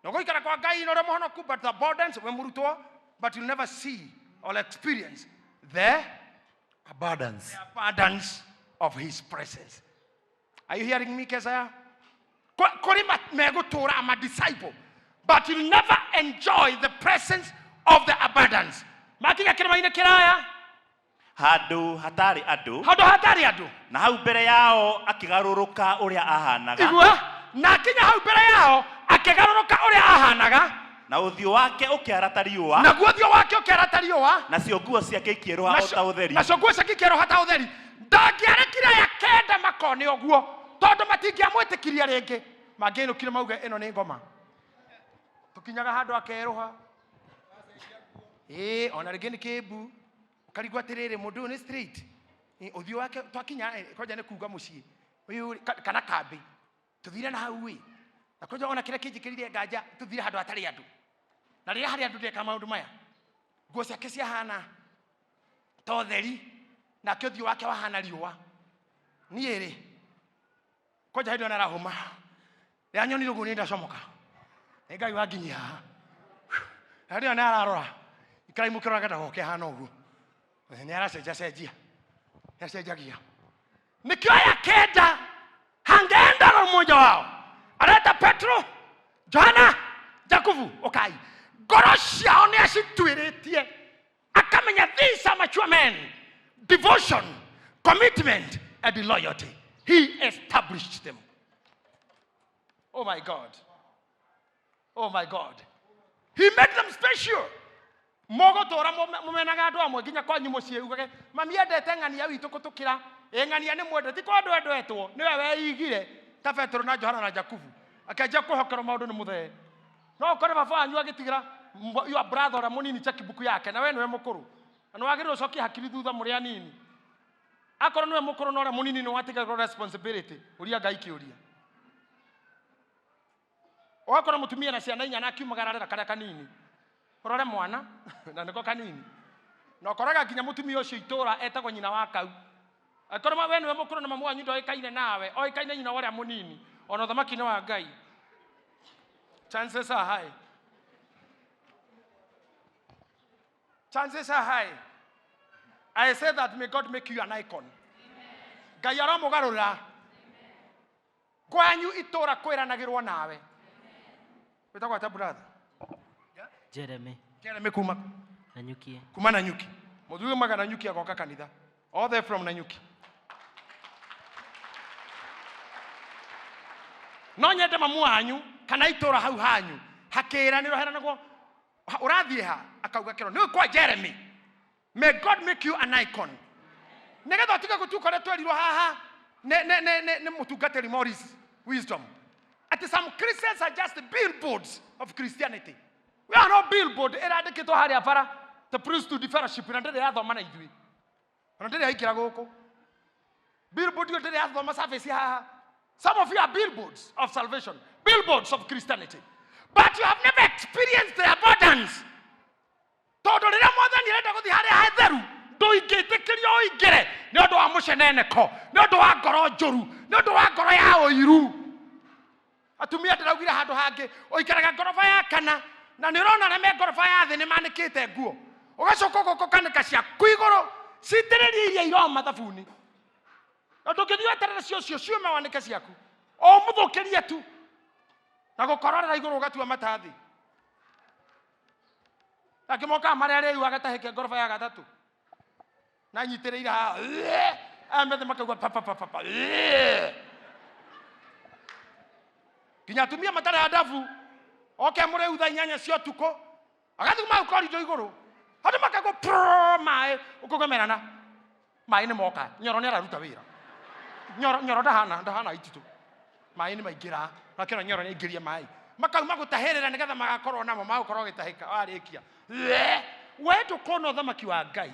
Nĩgũikara kwa Ngai na ũrĩa mũhonoku, but the abundance we mũrutwo, but you'll never see or experience the abundance, abundance of his presence. Are you hearing me, Kesaya? Kũrĩ megũtũũra, I'm a disciple, but you'll never enjoy the presence of the abundance. Makinya kĩrĩma-inĩ kĩraya handũ hatarĩ andũ, handũ hatarĩ andũ, na hau mbere yao akĩgarũrũka ũrĩa ahanaga. Igua, na akinya hau mbere yao akĩgarũrũka ũrĩa ahanaga, na ũthiũ wake ũkĩara ta riũa, naguo ũthiũ wake ũkĩara ta riũa, nacio nguo ciake ikĩerũha o ta ũtheri. Nacio nguo ciake ikĩerũha ta ũtheri. Ndangĩarekire aya kenda makone ũguo tondũ matingĩamwĩtĩkirie rĩngĩ. Mangĩinũkire mauge ĩno nĩ ngoma. Tũkinyaga handũ akerũha. Ĩĩ, ona rĩngĩ nĩ kĩmbu. Ũkarigwo atĩrĩrĩ, mũndũ ũyũ nĩ straight. Ĩ, ũthiũ wake twakinya, kwanja nĩ kuga mũciĩ. Ũyũ rĩ, kana kambĩ. Tũthire na hau ĩ. Na kwanja ona kĩrĩa kĩnjĩkĩrire nganja, tũthire handũ hatarĩ andũ. Na rĩrĩa harĩ andũ ndeka maũndũ maya. Nguo ciake ciahana ta ũtheri, nake ũthiũ wake wahana riũa. Niĩ rĩ, kwanja hĩndĩ ĩyo nĩarahũma. Rĩrĩa nyonire ũguo nĩ ndacomoka. Nĩ Ngai wanginyia haha. Na hĩndĩ ĩyo nĩararora. Ikarai mũkĩroraga ndagoke ahana ũguo. Nĩ aracenjacenjia. Nĩ acenjagia. Nĩkĩo aya kenda hangeenda na mmoja wao. Areta Petro, Johana, Jakubu, ũkai. Ngoro ciao nĩ acituĩrĩtie. Akamenya these are mature men. Devotion, commitment, and loyalty. He established them. Oh my God. Oh my God. He made them special. Mũgũtũra mũmenaga andũ amwe nginya kwanyu mũciĩ ugage mami endete ng'ania witũ kũtũkĩra. Ĩ ng'ania nĩ mwende, ti kwa andũ endetwo, nĩwe weigire ta Petero na Johana na Jakubu. Akĩanjia kwĩhokerwo maũndũ nĩ mũthee. No ũkore baba wanyu agĩtigĩra your brother ũrĩa mũnini checkbook yake na we nĩwe mũkũrũ. Na nĩ wagĩrĩirwo ũcokie hakiri thutha mũrĩ anini. Akorwo nĩwe mũkũrũ na ũrĩa mũnini nĩ watigagĩrwo responsibility, ũria Ngai kĩũria. Ũgakora mũtumia na ciana inya na akiumagararĩra karĩa kanini, ũrore mwana na nĩko kanini, na ũkoraga nginya mũtumia ũcio itũra etagwo nyina wa kau. Angĩkorwo we nĩwe mũkũrũ na mamu wanyu ndoĩkaine nawe, oĩkaine nyina wa ũrĩa mũnini, ona ũthamaki-inĩ wa Ngai, chances are high. Chances are high. I say that may God make you an icon. Ngai aromũgarũra. Kwanyu itũra kwĩranagĩrwo nawe. Wĩtagwo atĩa brother? Jeremy. Jeremy kuma Nanyuki. Kuma Nanyuki. Mũthuri umaga Nanyuki agoka kanitha. All there from Nanyuki. No nyende mamu wanyu kana itũra hau hanyu hakĩranĩrwo heranagwo ũrathiĩ ha akauga kĩro nĩ kwa Jeremy. May God make you an icon. Nĩgetha ũtige gũtuĩka ũrĩa twerirwo haha nĩ mũtungatĩri Morris Wisdom atĩ some Christians are just billboards of Christianity. We are no billboard ĩrandĩkĩtwo harĩa bara the priesthood fellowship na ndĩrĩ yathoma na ithuĩ ona ndĩrĩ yaingĩra gũkũ. Billboard ĩyo ndĩrĩ yathoma service haha. Some of you are billboards of salvation, billboards of Christianity, but you have never experienced the abundance. Tondũ rĩrĩa mwathani arenda gũthiĩ harĩa hatheru, ndũingĩtĩkĩrio ũingĩre nĩ ũndũ wa mũceneneko, nĩ ũndũ wa ngoro njũru, nĩ ũndũ wa ngoro ya ũiru. Atumia ndĩraugire handũ hangĩ, ũikaraga ngoroba ya kana, na nĩ ũrona arĩa me ngoroba ya thĩ nĩ manĩkĩte nguo. Ũgacoka ũgoka ũkanĩka ciaku igũrũ, citĩrĩrie iria iroma thabuni. Na ndũngĩthiĩ weterere cio cio ciume wanĩke ciaku. O mũthũkĩrie tu. Na gũkororera igũrũ ũgatua mata thĩ. Nake mokaga marĩa rĩu agatahĩke ngoroba ya gatatũ. Na nyitĩrĩire haha. Aya methe makaigua pa, pa, pa, pa, pa. Nginya atumia matarĩ andabu, oke mũrĩu thaa inyanya cia ũtukũ, agathuguma hau korindo igũrũ. Andũ makaigua prrrr, maĩ, ũkũgemerana. Maĩ nĩ moka, Nyoro nĩ araruta wĩra. Nyoro, Nyoro ndahana ititũ. Maĩ nĩ maingĩra, nakĩona Nyoro nĩ aingĩria maĩ. Makauma gũtahĩrĩra nĩgetha magakorwo namo, magũkorwo gĩtahĩka, warĩkia. We, we ndũkona ũthamaki wa Ngai.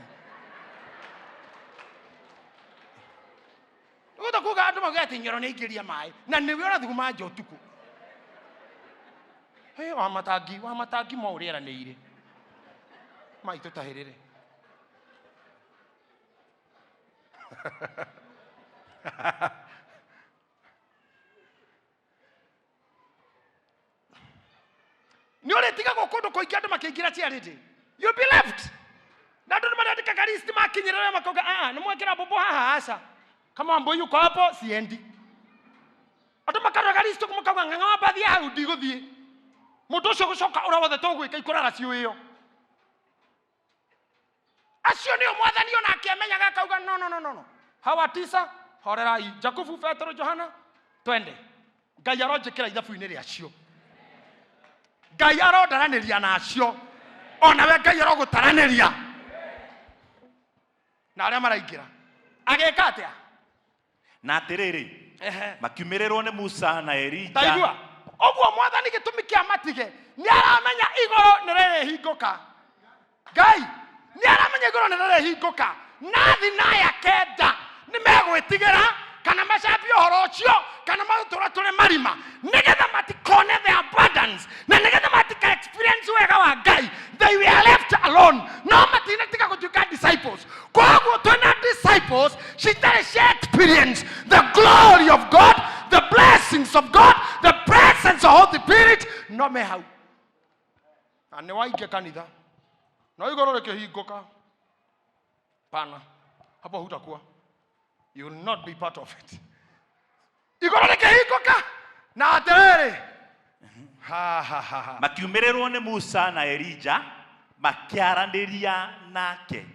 Ũgũta kuga andũ mauge atĩ Nyoro nĩ aingĩria maĩ, na nĩwe ũrathuguma nja ũtukũ. Hey, wa matangi, wa matangi mo ũrĩa eranĩire. Maĩ tũtahĩrĩre. Nĩ ũrĩtigagwo kũndũ kũingĩ andũ makĩingĩra charity. You'll be left. Na andũ nĩ marandĩkaga list makinyĩrĩra makauga, nĩ mwekĩra mbombo haha, aca. Kama Wambui yuko hapo, siendi. Andũ makaroga list makauga, ng'ang'a wa mbathi hau ndigũthiĩ. Mũndũ ũcio gũcoka ũrĩa wothe tũgwĩka ikũrara ciũĩo. Acio nĩo mwathani ona akĩamenyaga akauga, no, no, no, no, no. Hawa tisa, horerai. Jakubu, Petero, Johana, twende. Ngai aronjĩkĩra ithabu-inĩ rĩacio. Ngai arondaranĩria nacio. Onawe Ngai arogũtaranĩria. Na arĩa maraingĩra. Agĩka atĩa? Na atĩrĩrĩ, makiumĩrĩrwo nĩ Musa na Elija. Taigua. Ũguo mwathani gĩtũmi kĩa matige, nĩ aramenya igũrũ nĩ rĩrĩhingũka. Ngai nĩ aramenya igũrũ nĩ rĩrĩhingũka. Na thina ya kenda nĩ megwĩtigĩra kana macambie ũhoro ũcio kana matũtũra tũrĩ marima nĩgetha matikone the abundance na nĩgetha matika experience wega wa Ngai. They were left alone. No matinatiga gũtuĩka disciples. Koguo twĩna disciples citarĩ cia experience the glory of God, the blessings of God, the presence of Holy Spirit, no me hau. Na nĩ waingĩ kanitha. No igũrũ rĩkĩhingũka. Pana. Hapo hutakuwa. You will not be part of it. Igũrũ rĩkĩhingũka. Na atĩrĩrĩ. Ha, ha, ha, ha. Makiumĩrĩrwo nĩ Musa na Elija makĩaranĩria nake.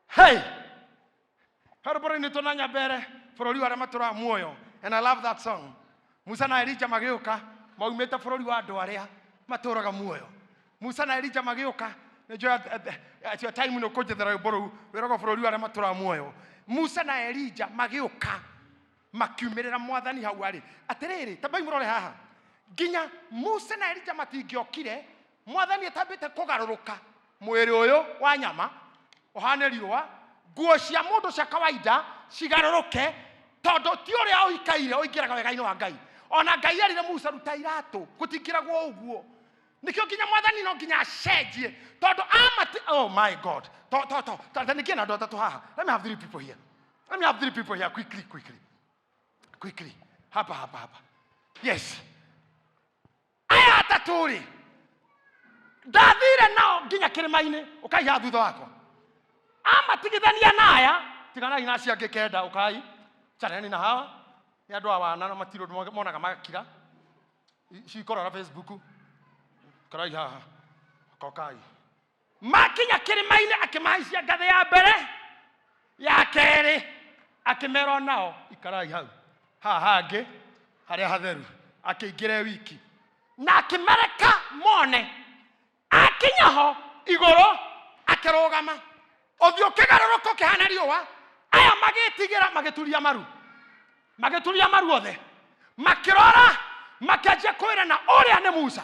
Hey! Harũbũrũ-inĩ tũna Nyambere, bũrũri wa arĩa matũraga muoyo. And I love that song. Musa na Elija magĩũka, maumĩte bũrũri wa andũ arĩa matũraga muoyo. Musa na Elija magĩũka, nĩnjũĩ at your time nĩ ũkũnjethera rwĩmbo rũu, wĩragwo bũrũri wa arĩa matũraga muoyo. Musa na Elija magĩũka, makiumĩrĩra mwathani hau arĩ. Atĩrĩrĩ, tambai mũrore haha. Nginya Musa na Elija matingĩokire, mwathani atambĩte kũgarũrũka mwĩrĩ ũyũ wa nyama, ũhane riũa, Nguo cia mũndũ cia kawaida cigarũrũke, tondũ ti ũrĩa ũikaire ũingĩraga wega-inĩ wa Ngai. Ona Ngai erire Musa, ruta iratũ, gũtingĩragwo ũguo. Nĩkĩo nginya mwathani no nginya acenjie, tondũ amati. Oh my God, to to to to nĩkĩ na andũ atatũ haha? Let me have three people here. Let me have three people here, quickly, quickly, quickly. Hapa, hapa, hapa. Yes, aya atatũ rĩ, ndathire nao nginya kĩrĩma-inĩ. Ũkaiha thutha wakwa, amatigithania na aya. Tiganai na acio angĩ kenda, ũkai chaneni na hawa. Nĩ andũ a wana na matirĩ ũndũ monaga magakira cikorora Facebook. Karai haha, kokai. Makinya kĩrĩma-inĩ, akĩmahaicia ngathĩ ya mbere, ya kerĩ, akĩmera nao ikarai hau. Haha hangĩ harĩa hatheru akĩingĩra e wiki na akĩmereka mone. Akinya ho igũrũ, akĩrũgama, ũthiũ ũkĩgarũrũka ũkĩhana riũa. Aya magĩtigĩra, magĩturia maru, magĩturia maru othe, makĩrora, makĩanjia kwĩrana, ũrĩa nĩ Musa,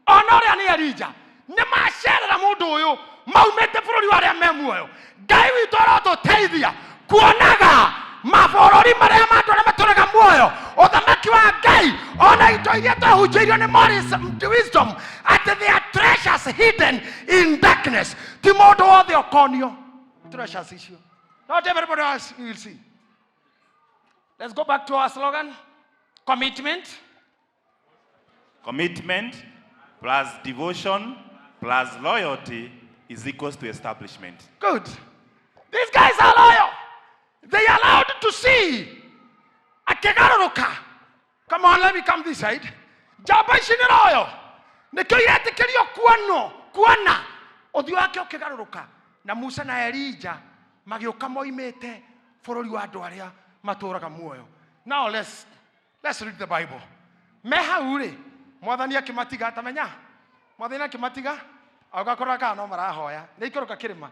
ona ũrĩa nĩ Elija. Nĩ macerera mũndũ ũyũ maumĩte bũrũri wa arĩa me muoyo. Ngai witũ arotũteithia kuonaga mabũrũri marĩa ma andũ arĩa matũraga muoyo, ũthamaki wa Ngai, ona indo iria twahunjĩirio nĩ Morris Wisdom atĩ they are treasures hidden in darkness. Ti mũndũ wothe ũkonio treasures icio. Not everybody else will see. Let's go back to our slogan: commitment. Commitment plus devotion plus loyalty is equals to establishment. Good. These guys are loyal. They are allowed to see. Akĩgarũrũka. Come on, let me come this side. Njamba ici nĩ loyal. Nĩkĩo iretĩkĩrio kuonwo, kuona. Ũthiũ wake ũkĩgarũrũka. Na Musa na Elija magĩũka moimĩte bũrũri wa andũ arĩa matũũraga muoyo. Now let's read the Bible. Me hau rĩ, mwathani akĩmatiga, tamenya. Mwathani akĩmatiga, agakora kana no marahoya. Nĩ ikũrũka kĩrĩma.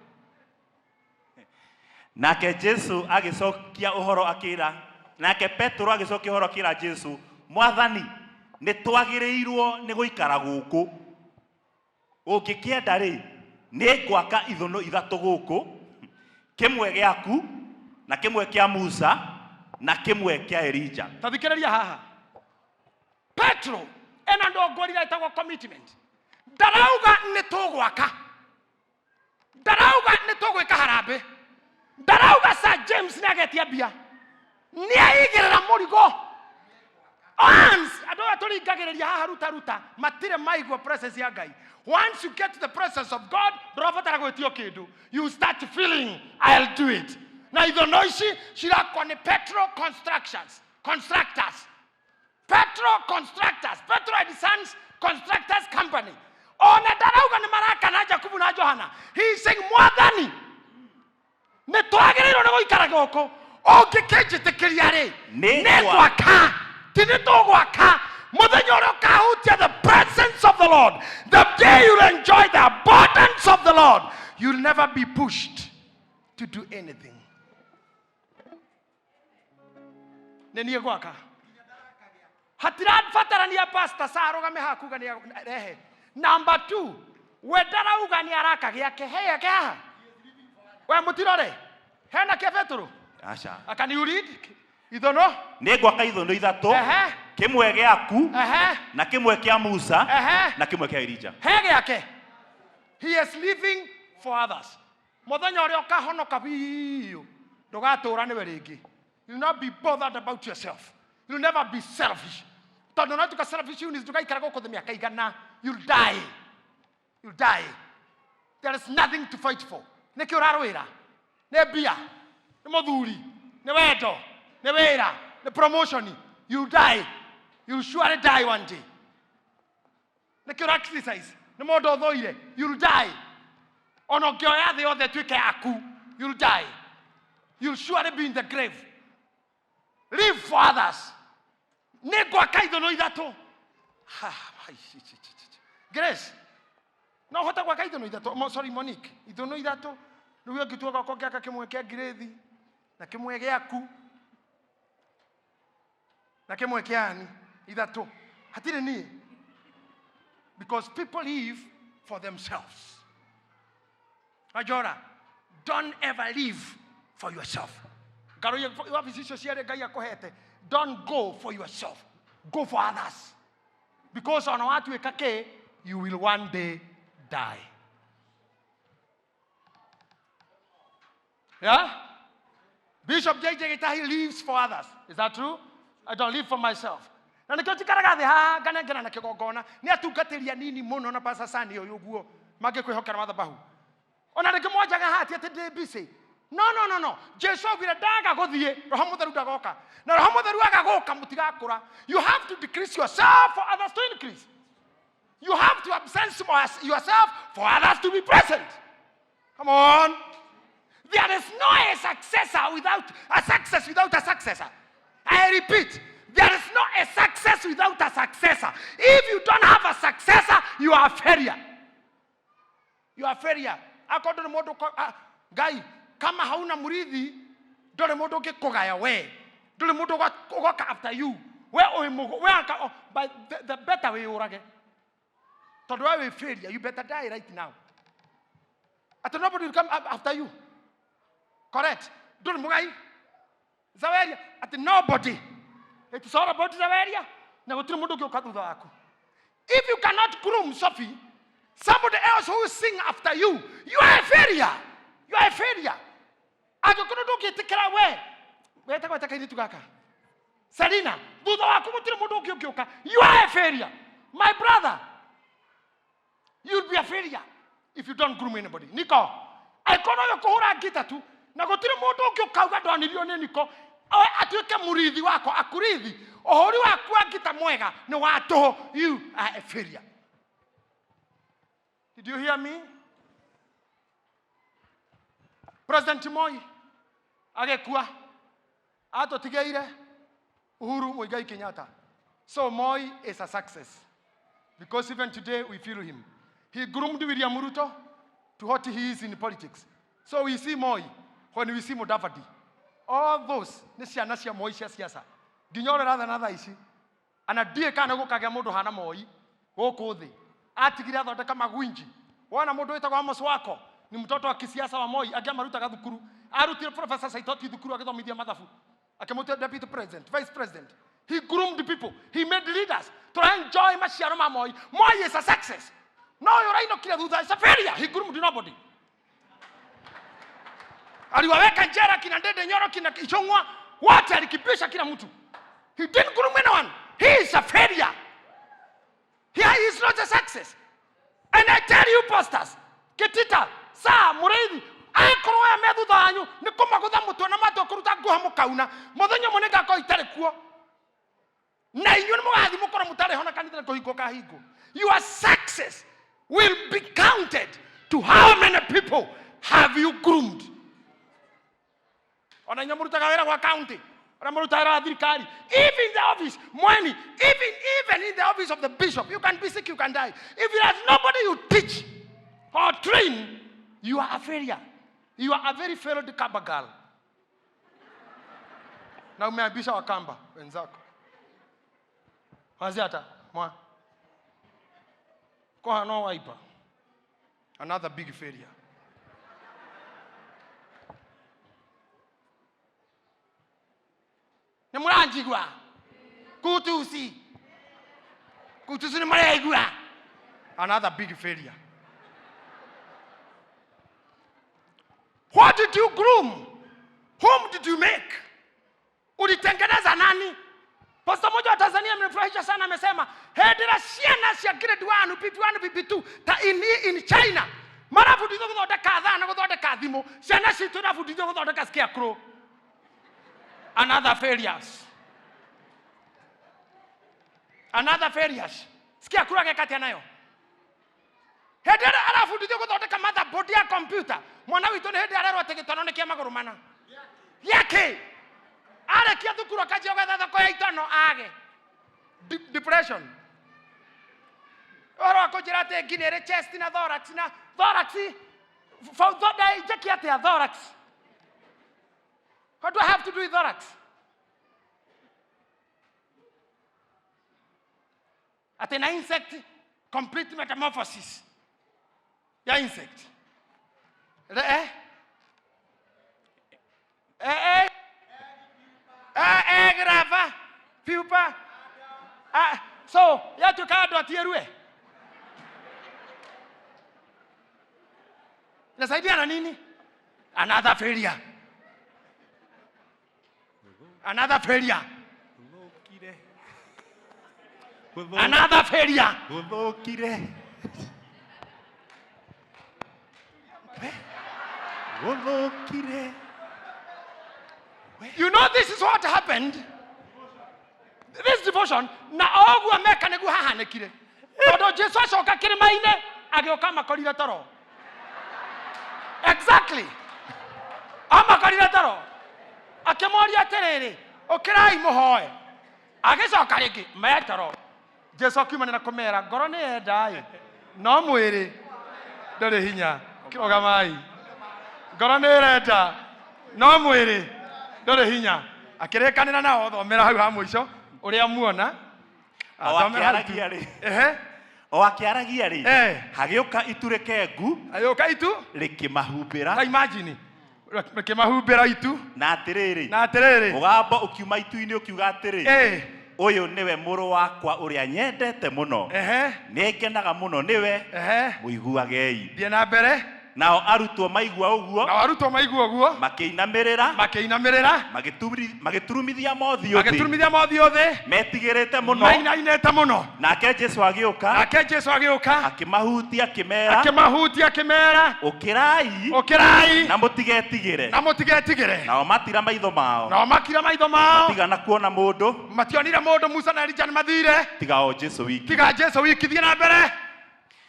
Nake Jesu agĩcokia ũhoro akĩra, nake Petero agĩcokia ũhoro akĩra Jesu, "Mwathani, nĩ twagĩrĩirwo nĩ gũikara gũkũ. Ũngĩkĩenda rĩ, nĩ ngwaka ithũnũ ithatũ gũkũ, kĩmwe gĩaku na kĩmwe kĩa Musa na kĩmwe kĩa Elija." Ta thikĩrĩria haha. Petro ena ndongorire ĩtagwo commitment. Ndarauga nĩ tũgwaka, ndarauga nĩ tũgwĩka harambĩ, ndarauga Sir James nĩ agetia mbia, nĩ aigĩrĩra mũrigo. Once andũ aya tũringagĩrĩria haha ruta ruta matirĩ maigua presence ya Ngai. Once you get to the presence of God, ndũrabatara gwĩtio kĩndũ. You start feeling, "I'll do it." Na ithono ici cirakwo nĩ Petro Constructions, Constructors, Petro Constructors, Petro and Sons Constructors Company. Ona ndarauga nĩ marakana Jakubu na Johana. He is saying, "Mwathani, nĩ twagĩrĩirwo nĩ gũikara gũkũ. Ũngĩkĩnjĩtĩkĩria rĩ, Nĩ nĩ gwaka." Ti nĩ tũgwaka. Mũthenya ũrĩa ũkahutia the presence of the Lord, the day you'll enjoy the abundance of the Lord, you'll never be pushed to do anything. Nĩ niĩ gwaka, hatirabatarania pastor sa arũgame haha kuga nĩ rehe. Number two, we ndarauga nĩ araka gĩake, he yake haha. We mũtirore hena kĩa Petũrũ. Aca. Can you read ithono? Nĩ ngwaka ithũnũ ithatũ, kĩmwe gĩaku na kĩmwe kĩa Musa na kĩmwe kĩa Elija. He gĩake. He is living for others. Mũthenya ũrĩa ũkahonoka biũ, ndũgatũra nĩwe rĩngĩ. You will not be bothered about yourself. You will never be selfish, tondũ no tuka selfish units, ndũgaikara gũkũ thĩ mĩaka igana. You'll die, you'll die. There is nothing to fight for. Nĩkĩ ũrarũĩra? Nĩ mbia, nĩ mũthuri, nĩ wendo, nĩ wĩra, nĩ promotion? You'll die. You'll surely die one day. Nĩkĩ ũra criticize? Nĩ mũndũ ũthũire. You'll die. Ona ũngĩoya thĩ yothe ĩtuĩke yaku, you'll die. You'll surely be in the grave. Live for others. Nĩ ngwaka ithũnũ ithatũ. Ha, hai, chi, chi, chi, chi. Grace, no ũhote gwaka ithũnũ ithatũ? Sorry, Monique, ithũnũ ithatũ rĩu ũngĩtua gwakwa, ngĩaka kĩmwe kĩa Grace na kĩmwe gĩaku na kĩmwe kĩa ani, ithatũ. Hatirĩ niĩ, because people live for themselves. Ajora, don't ever live. For yourself. Ngaroie wabici icio ciarĩ Ngai akũhete. Don't go for yourself. Go for others. Because ona watuĩka kĩ, you will one day die. Yeah? Bishop JJ Gitahi lives for others. Is that true? I don't live for myself. Na nĩkĩo njikaraga thĩ haha nganengera na kĩgongona nĩ atungatĩri anini mũno na Pastor Sani ũyũ ũguo mangĩkwĩhokera mathabahu. Ona rĩngĩ mwanjaga haha ti atĩ ndĩ busy. No, no, no, no. Jesu augire ndaga gũthiĩ, Roho Mũtheru ndagoka. Na Roho Mũtheru aga gũka mũtigakũra. You have to decrease yourself for others to increase. You have to absent yourself for others to be present. Come on. There is no a successor without a success without a successor. I repeat, there is no a success without a successor. If you don't have a successor, you are a failure. You are a failure. Akorwo ndũrĩ mũndũ Ngai, kama hauna mũrithi, ndũrĩ mũndũ ũngĩkũgaya we. Ndũrĩ mũndũ ũgoka after you. We ũrĩ mũgũ, we aka, oh, but the better wĩyũrage. Tondũ we wĩ failure, you better die right now. Atĩ nobody will come after you. Correct. Ndũrĩ mũgai. Zaweria, atĩ nobody. It's all about Zaweria. Na gũtirĩ mũndũ ũngĩ ũka thutha waku. If you cannot groom Sophie, somebody else who will sing after you, you are a failure. You are a failure. Angĩkorwo ndũngĩtĩkĩra we, wetagwo atĩa kairĩtu gaka? Selina, thutha waku gũtirĩ mũndũ ũngĩ ũngĩũka. You are a failure. My brother, you'll be a failure if you don't groom anybody. Niko, angĩkorwo ũyũ kũhũra ngita tu, na gũtirĩ mũndũ ũngĩ ũkauga ndonirio nĩ Niko, oe atuĩke mũrithi wakwa, akũrithi, ũhũri waku wa ngita mwega nĩ wa tũhũ. You are a failure. Did you hear me? President Moi agĩkua, atũtigĩire Uhuru Muigai Kenyatta. So Moi is a success because even today we feel him. He groomed William Ruto to what he is in politics. So we see Moi when we see Mudavadi. All those nĩ ciana cia Moi cia siasa. Nginya ũrĩa ũrathana thaa ici. Ana ndiĩ kana gũkagĩa mũndũ hana Moi gũkũ thĩ. Atigire athondeka magwinji. Wona mũndũ wĩtagwo Amos Wako ni mtoto wa kisiasa wa Moi, angĩ amarutaga thukuru. Arutire Professor Saitoti thukuru agĩthomithia mathabu. Akĩmũtua deputy president, vice president. He groomed people. He made leaders. Tũra enjoy maciaro ma Moi. Moi is a success. No ũyũ ũrainũkire thutha is a failure. He groomed nobody. Aliwaweka njera kina Ndindi Nyoro, kina Ichung'wa, wote alikipisha kila mtu. He didn't groom anyone. He is a failure. He is not a success. And I tell you pastors, Kitita, Saa, Mũrĩithi, angĩkorwo aya me thutha wanyu nĩ kũmagũtha mũtwe na matũ kũruta nguha mũkauna, mũthenya ũmwe nĩngakorwo itarĩ kuo. Na inyuĩ nĩ mũgathiĩ mũkorwo mũtarĩ ho na kanitha nĩ kũhingwo kahingwo. Your success will be counted to how many people have you groomed. Ona inyuĩ mũrutaga wĩra gwa county, ona mũrutaga wĩra wa thirikari, even in the office, mweni, even in the office of the bishop, you can be sick, you can die. If there is nobody you teach or train, you are a failure. You are a very failed Kamba girl. Na umeabisha Wakamba wenzako. Wazi hata, mwa. Koha no wiper. Another big failure. Nĩ mũranjigua? Kutusi. Kutusi nĩ mũraigua? Another big failure. What did you groom? Whom did you make? Ulitengeneza nani? Pastor mmoja wa Tanzania amenifurahisha sana, amesema hendera ciana cia grade 1, PP1, PP2 ta in China marabundithio gũthondeka thaa na gũthondeka thimũ, ciana citũ irabundithio gũthondeka scarecrow. Another failures. Another failures. Scarecrow ageka atĩa nayo? Hĩndĩ ĩrĩa arabundithio gũthondeka motherboard ya computer, mwana witũ nĩ hĩndĩ arerwo atĩ gĩtono nĩ kĩa magũrũ mana. Gĩakĩ? Arĩkia thukuru akanjia gwetha thoko ya itono age. Depression. Ũhoro wa kũnjĩra atĩ ngi nĩ ĩrĩ chest na thorax na thorax. Njĩke atĩa thorax? What do I have to do with thorax? Atĩ na insect complete metamorphosis ya insect. Re, eh? E, e, e, e grava pupa. Ah, so yatuĩka andũ atierue nasaidia na nini? Another failure, another failure, Gũthũkire. another failure. Gũthũkire. Gũthũkire. You know this is what happened. This devotion na oguo meka nĩguo hahanĩkire, tondũ Jesu acoka kĩrĩma-inĩ agĩũka makorire toro. Exactly, amakorire toro, akĩmoria atĩrĩrĩ, ũkĩrai mũhoe. Agĩcoka rĩngĩ me toro. Jesu akiumanĩra kũmera, ngoro nĩ yendaĩ no mwĩrĩ ndũrĩ hinya. Kĩrũgamai, ngoro nĩ ĩrenda no mwĩrĩ ndũrĩ hinya. Akĩrĩkanĩra nao. Thomera hau ha mũico ũrĩa muona. O Thomera hau tu. akĩaragia rĩ. Ehe. O akĩaragia rĩ, hagĩũka itu rĩkengu Agĩũka itu rĩkĩmahumbĩra. Ta imagine, rĩkĩmahumbĩra itu. Na atĩrĩrĩ, Na atĩrĩrĩ, mũgambo ũkiuma itu-inĩ ũkiuga atĩrĩ, ũyũ nĩwe mũrũ wakwa ũrĩa nyendete mũno, nĩ ngenaga mũno nĩwe, mũiguagei. Thiĩ na mbere. Nao arutwo maigua ũguo, Nao arutwo maigua ũguo, makĩinamĩrĩra, makĩinamĩrĩra, magĩturumithia mothiũ thĩ, magĩturumithia mothiũ thĩ, metigĩrĩte mũno. Mainainĩte mũno. Nake Jesu agĩũka, Nake Jesu agĩũka, akĩmahutia, akĩmera, akĩmahutia, akĩmera, ũkĩrai ũkĩrai na mũtigetigĩre. Na mũtigetigĩre. Nao matira maitho mao, Nao makira maitho mao, tigana kuona mũndũ mationire mũndũ. Musa na Elija nĩ mathire tiga o Jesu wiki. Tiga Jesu wiki. Thiĩ na mbere.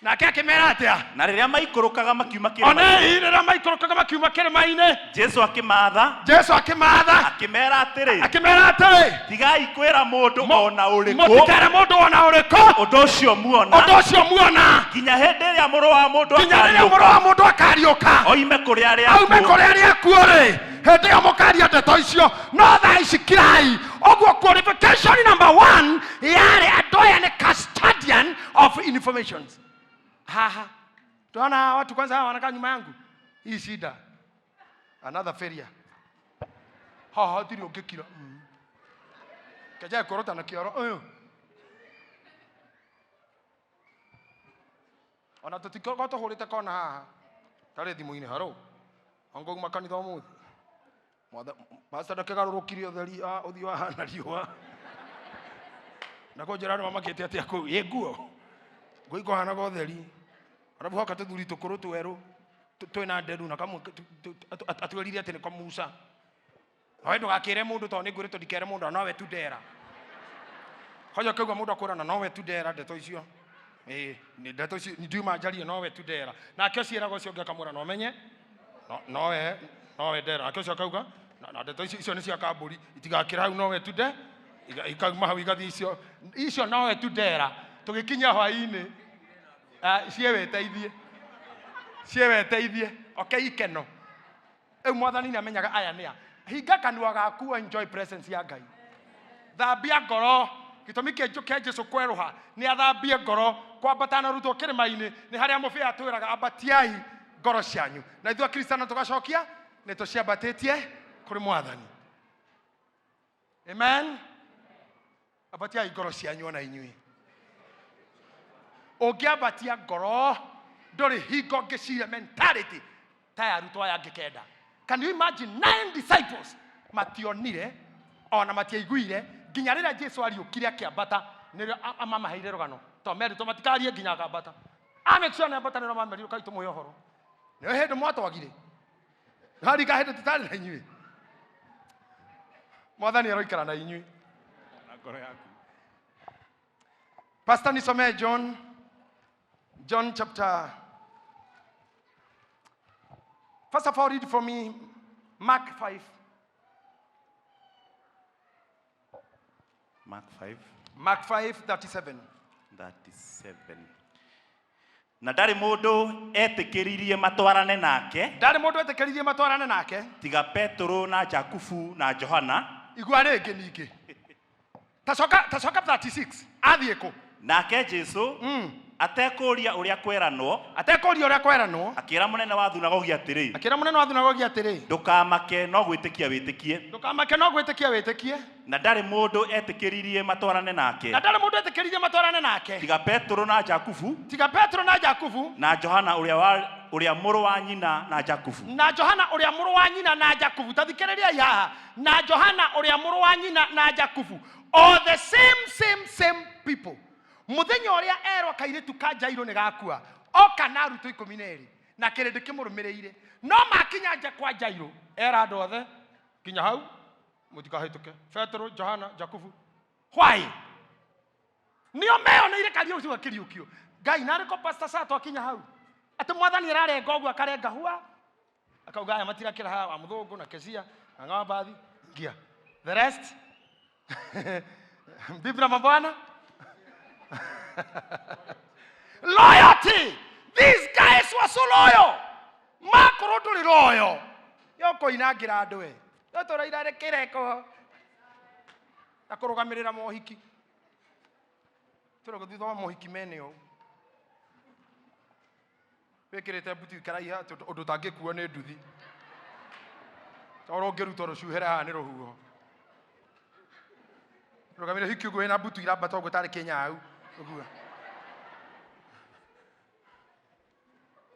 Nake akĩmera atĩa? Na rĩrĩa maikũrũkaga makiuma Ona kĩrĩma, rĩrĩa maikũrũkaga makiuma kĩrĩma-inĩ, Jesu akĩmatha, Jesu akĩmatha, akĩmera atĩrĩ, akĩmera atĩrĩ, tigai kwĩra mũndũ o na ũrĩkũ mũtikere mũndũ ona ũrĩkũ ũndũ ũcio muona, ũndũ ũcio muona, nginya hĩndĩ ĩrĩa Mũrũ wa Mũndũ nginya rĩrĩa Mũrũ akariũka wa Mũndũ akariũka oime kũrĩ arĩa aume akuũ. Kũrĩ arĩa akuũ rĩ, hĩndĩ ĩyo mũkaria ndeto icio, no thaa ici kirai. Ũguo qualification number one yarĩ andũ aya nĩ custodian of informations. Haha tunaona hawa watu kwanza, hawa wanakaa nyuma yangu, hii shida, another failure. Haha hatirĩ ũngĩkira. Kejae kũrota na kĩoro ũyũ ona tũtikoragwo tũhũrĩte kona haha tarĩ thimũ-inĩ. Haro ongouma kanitha ũmũthĩ. Pastor ndakĩgarũrũkire ũtheri ũthiũ wahana riũa na kũnjĩra andũ mamakĩte atĩa kũu ĩ nguo nguo ikohanaga ũtheri, arabu hoka tũthuri tũkũrũ twerũ twĩna nderu na kamwe atwĩrire atĩ nĩko Musa. Nawe ndũgakĩre mũndũ tondũ nĩ ngwĩrĩtwo ndikere mũndũ, na nowe tu ndera hoja ũkaigua mũndũ akwĩra na nowe tu ndera ndeto icio. Ĩĩ, nĩ ndeto icio ndiuma njarie, nowe tu ndera. Nake ũcio ĩraga ũcio ũngĩ akamwĩra no menye nowe ndera. Nake ũcio akauga na ndeto icio, icio nĩ cia kambũri, itigakĩra hau, nowe tu nde ikauma hau igathiĩ icio icio nowe tu ndera. Tũgĩkinya hwaĩ-inĩ, ciĩ wĩteithie, ciĩ weteithie oke ikeno. Rĩu Mwathani nĩ amenyaga aya nĩa. Hinga kanua gaku, enjoy presence ya Ngai. Thambia ngoro. Gĩtũmi kĩa Jesu kwerũha nĩ athambie ngoro. Kwambata na rutwo kĩrĩma-inĩ nĩ harĩa mũbĩa atwĩraga ambatiai ngoro cianyu, na ithuĩ Akristiano tũgacokia nĩ tũciambatĩtie kũrĩ Mwathani. Amen. Ambatiai ngoro cianyu ona inyuĩ. Ũngĩambatia ngoro ndũrĩ hingo ũngĩciria mentality ta ya arutwo aya angĩ kenda. Can you imagine, nine disciples mationire ona matiaiguire nginya rĩrĩa Jesu ariũkire akĩambata, nĩrĩo amamaheire rũgano, to meritwo matikarie nginya akambata. Amake sure nĩambata, nĩrĩo mamerire kai tũmũhe ũhoro. Nĩyo hĩndĩ mwatwagire harika hĩndĩ tũtarĩ na inyuĩ. Mwathani aroikara na inyuĩ. Na ngoro yaku. Pastor, nisomee John chapter. First of all, read for me Mark 5. Mark 5. Mark 5:37. 37. Na ndarĩ mũndũ etĩkĩririe matwarane nake Ndarĩ mũndũ etĩkĩririe matwarane nake tiga Petũrũ na Jakubu na Johana. Igua rĩngĩ ningĩ. Tacoka, tacoka 36. Athiĩ kũ? Nake Jesu atekũũria ũrĩa kweranwo, Atekũria ũrĩa kweranwo, akĩra mũnene wa thunagogi atĩrĩ, akĩra mũnene wa thunagogi atĩrĩ, ndũkamake, no gwĩtĩkia wĩtĩkie. Ndũkamake, no gwĩtĩkia wĩtĩkie. Na ndarĩ mũndũ etĩkĩririe matwarane nake, Na ndarĩ mũndũ etĩkĩririe matwarane nake, tiga Petũrũ na Jakubu, tiga Petero na Jakubu, na Johana ũrĩa mũrũ wa nyina na Jakubu. Na Johana ũrĩa mũrũ wa nyina na Jakubu. Ta thikĩrĩriai haha, na Johana ũrĩa mũrũ wa nyina na Jakubu, all the same same same people. Mũthenya ũrĩa erwo kairĩtu ka Jairũ nĩ gakua, oka na arutwo 12 na kĩrĩndĩ kĩmũrũmĩrĩire. No makinya nja kwa Jairũ, era andũ othe nginya hau mũtikahĩtũke, Petero, Johana, Jakubu. Why? Nĩo meyoneire karia ũcio akĩriũkio. Ngai narĩ ko Pastor Sato akinya hau atĩ mwathani ararenga ũguo, akarenga hua, akauga aya matirakĩra haha, wa mũthũngũ na Kezia na ng'ambathi ngia the rest. Bibi na mabwana, loyalty. These guys were so loyal. Makorwo ndũrĩ loyal, yokoinangĩra andũ e no tũraira rĩ kĩreko na kũrũgamĩrĩra mohiki, tũrĩ thutha wa mohiki mene ũũ wĩkĩrĩte mbuti ikaraiha atĩ ũndũ ũtangĩkuo nĩ nduthi, tondũ ũngĩruta rũcuhere haha nĩ rũhuho. Rũgamĩrĩra hiki ũguo wĩna mbutu irambata ũguo tarĩ kĩnyau ũguo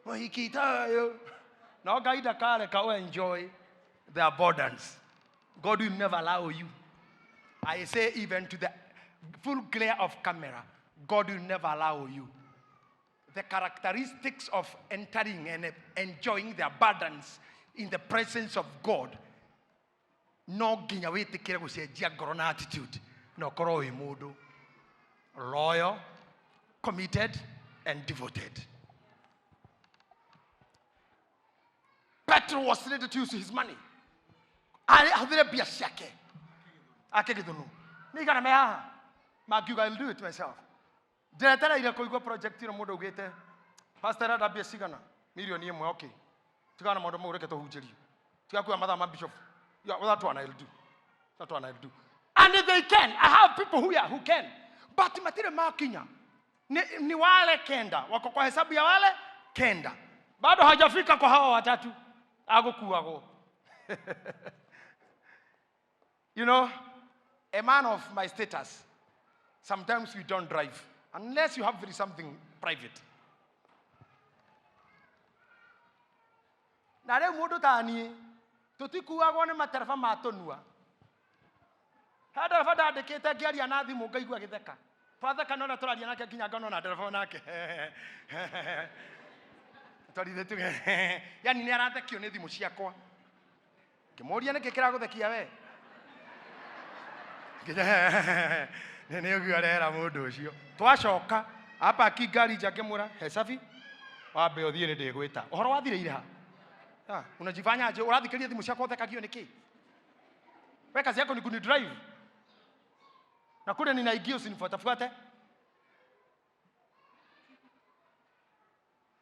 mũhiki tayo. No Ngai ndakareka ũ enjoy the abundance. God will never allow you. I say even to the full glare of camera, God will never allow you. The characteristics of entering and enjoying the abundance in the presence of God, no nginya wĩtĩkĩre gũcenjia ngoro na attitude na ũkorwo wĩ mũndũ loyal, committed and devoted. Petro was ready to use his money. Ahũthĩre mbia ciake ake gĩthũnũ nĩ igana me haha mangiuga, "I'll do it myself." Ndĩretereire kũigua project ĩno mũndũ augĩte, "Pastor, arenda mbia cigana?" Mirioni 1. Okay, tigana na maũndũ mau, reke tũhunjĩrio, tiga kuoya mathaa ma bishop. Yeah, well, that one I'll do, that one I'll do. And they can. I have people who, yeah, who can, but matirĩ makinya. Ni wale 9 wako kwa hesabu ya wale 9, bado hajafika kwa hawa watatu agũkuagwo. You know, a man of my status, sometimes we don't drive unless you have very something private. Na rĩu mũndũ ta niĩ tũtikuagwo nĩ matereba ma tũnua. He ndereba ndandĩkĩte ngĩaria na thimũ ngaigua gĩtheka, twatheka nona tũraria nake nginya ngona na ndereba nake twarithĩ tu, yani nĩ arathekio nĩ thimũ ciakwa. Ngĩmũria, "Nĩkĩ kĩragũthekia we?" Nĩ ũguo arera mũndũ ũcio. Twacoka apaki ngari nja, ngĩmwĩra, "He cabi, wambe ũthiĩ, nĩ ndĩgwĩta." Ũhoro wathirĩire ha? Ah, unajifanya aje? Ũrathikĩria thimũ ciakwa ũthekagio nĩkĩ? We kazi yako ni kunidrive na kule ninaingia usinifuatafuate.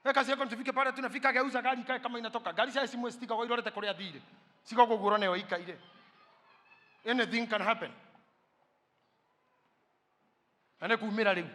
We kazi yako nitufike pale tunafika, geuza gari ikae kama inatoka gari. Cia simwe citigagwo irorete kuria thire, cigagwo guo ũrone ikaire. Anything can happen na nĩ kumĩra rĩu.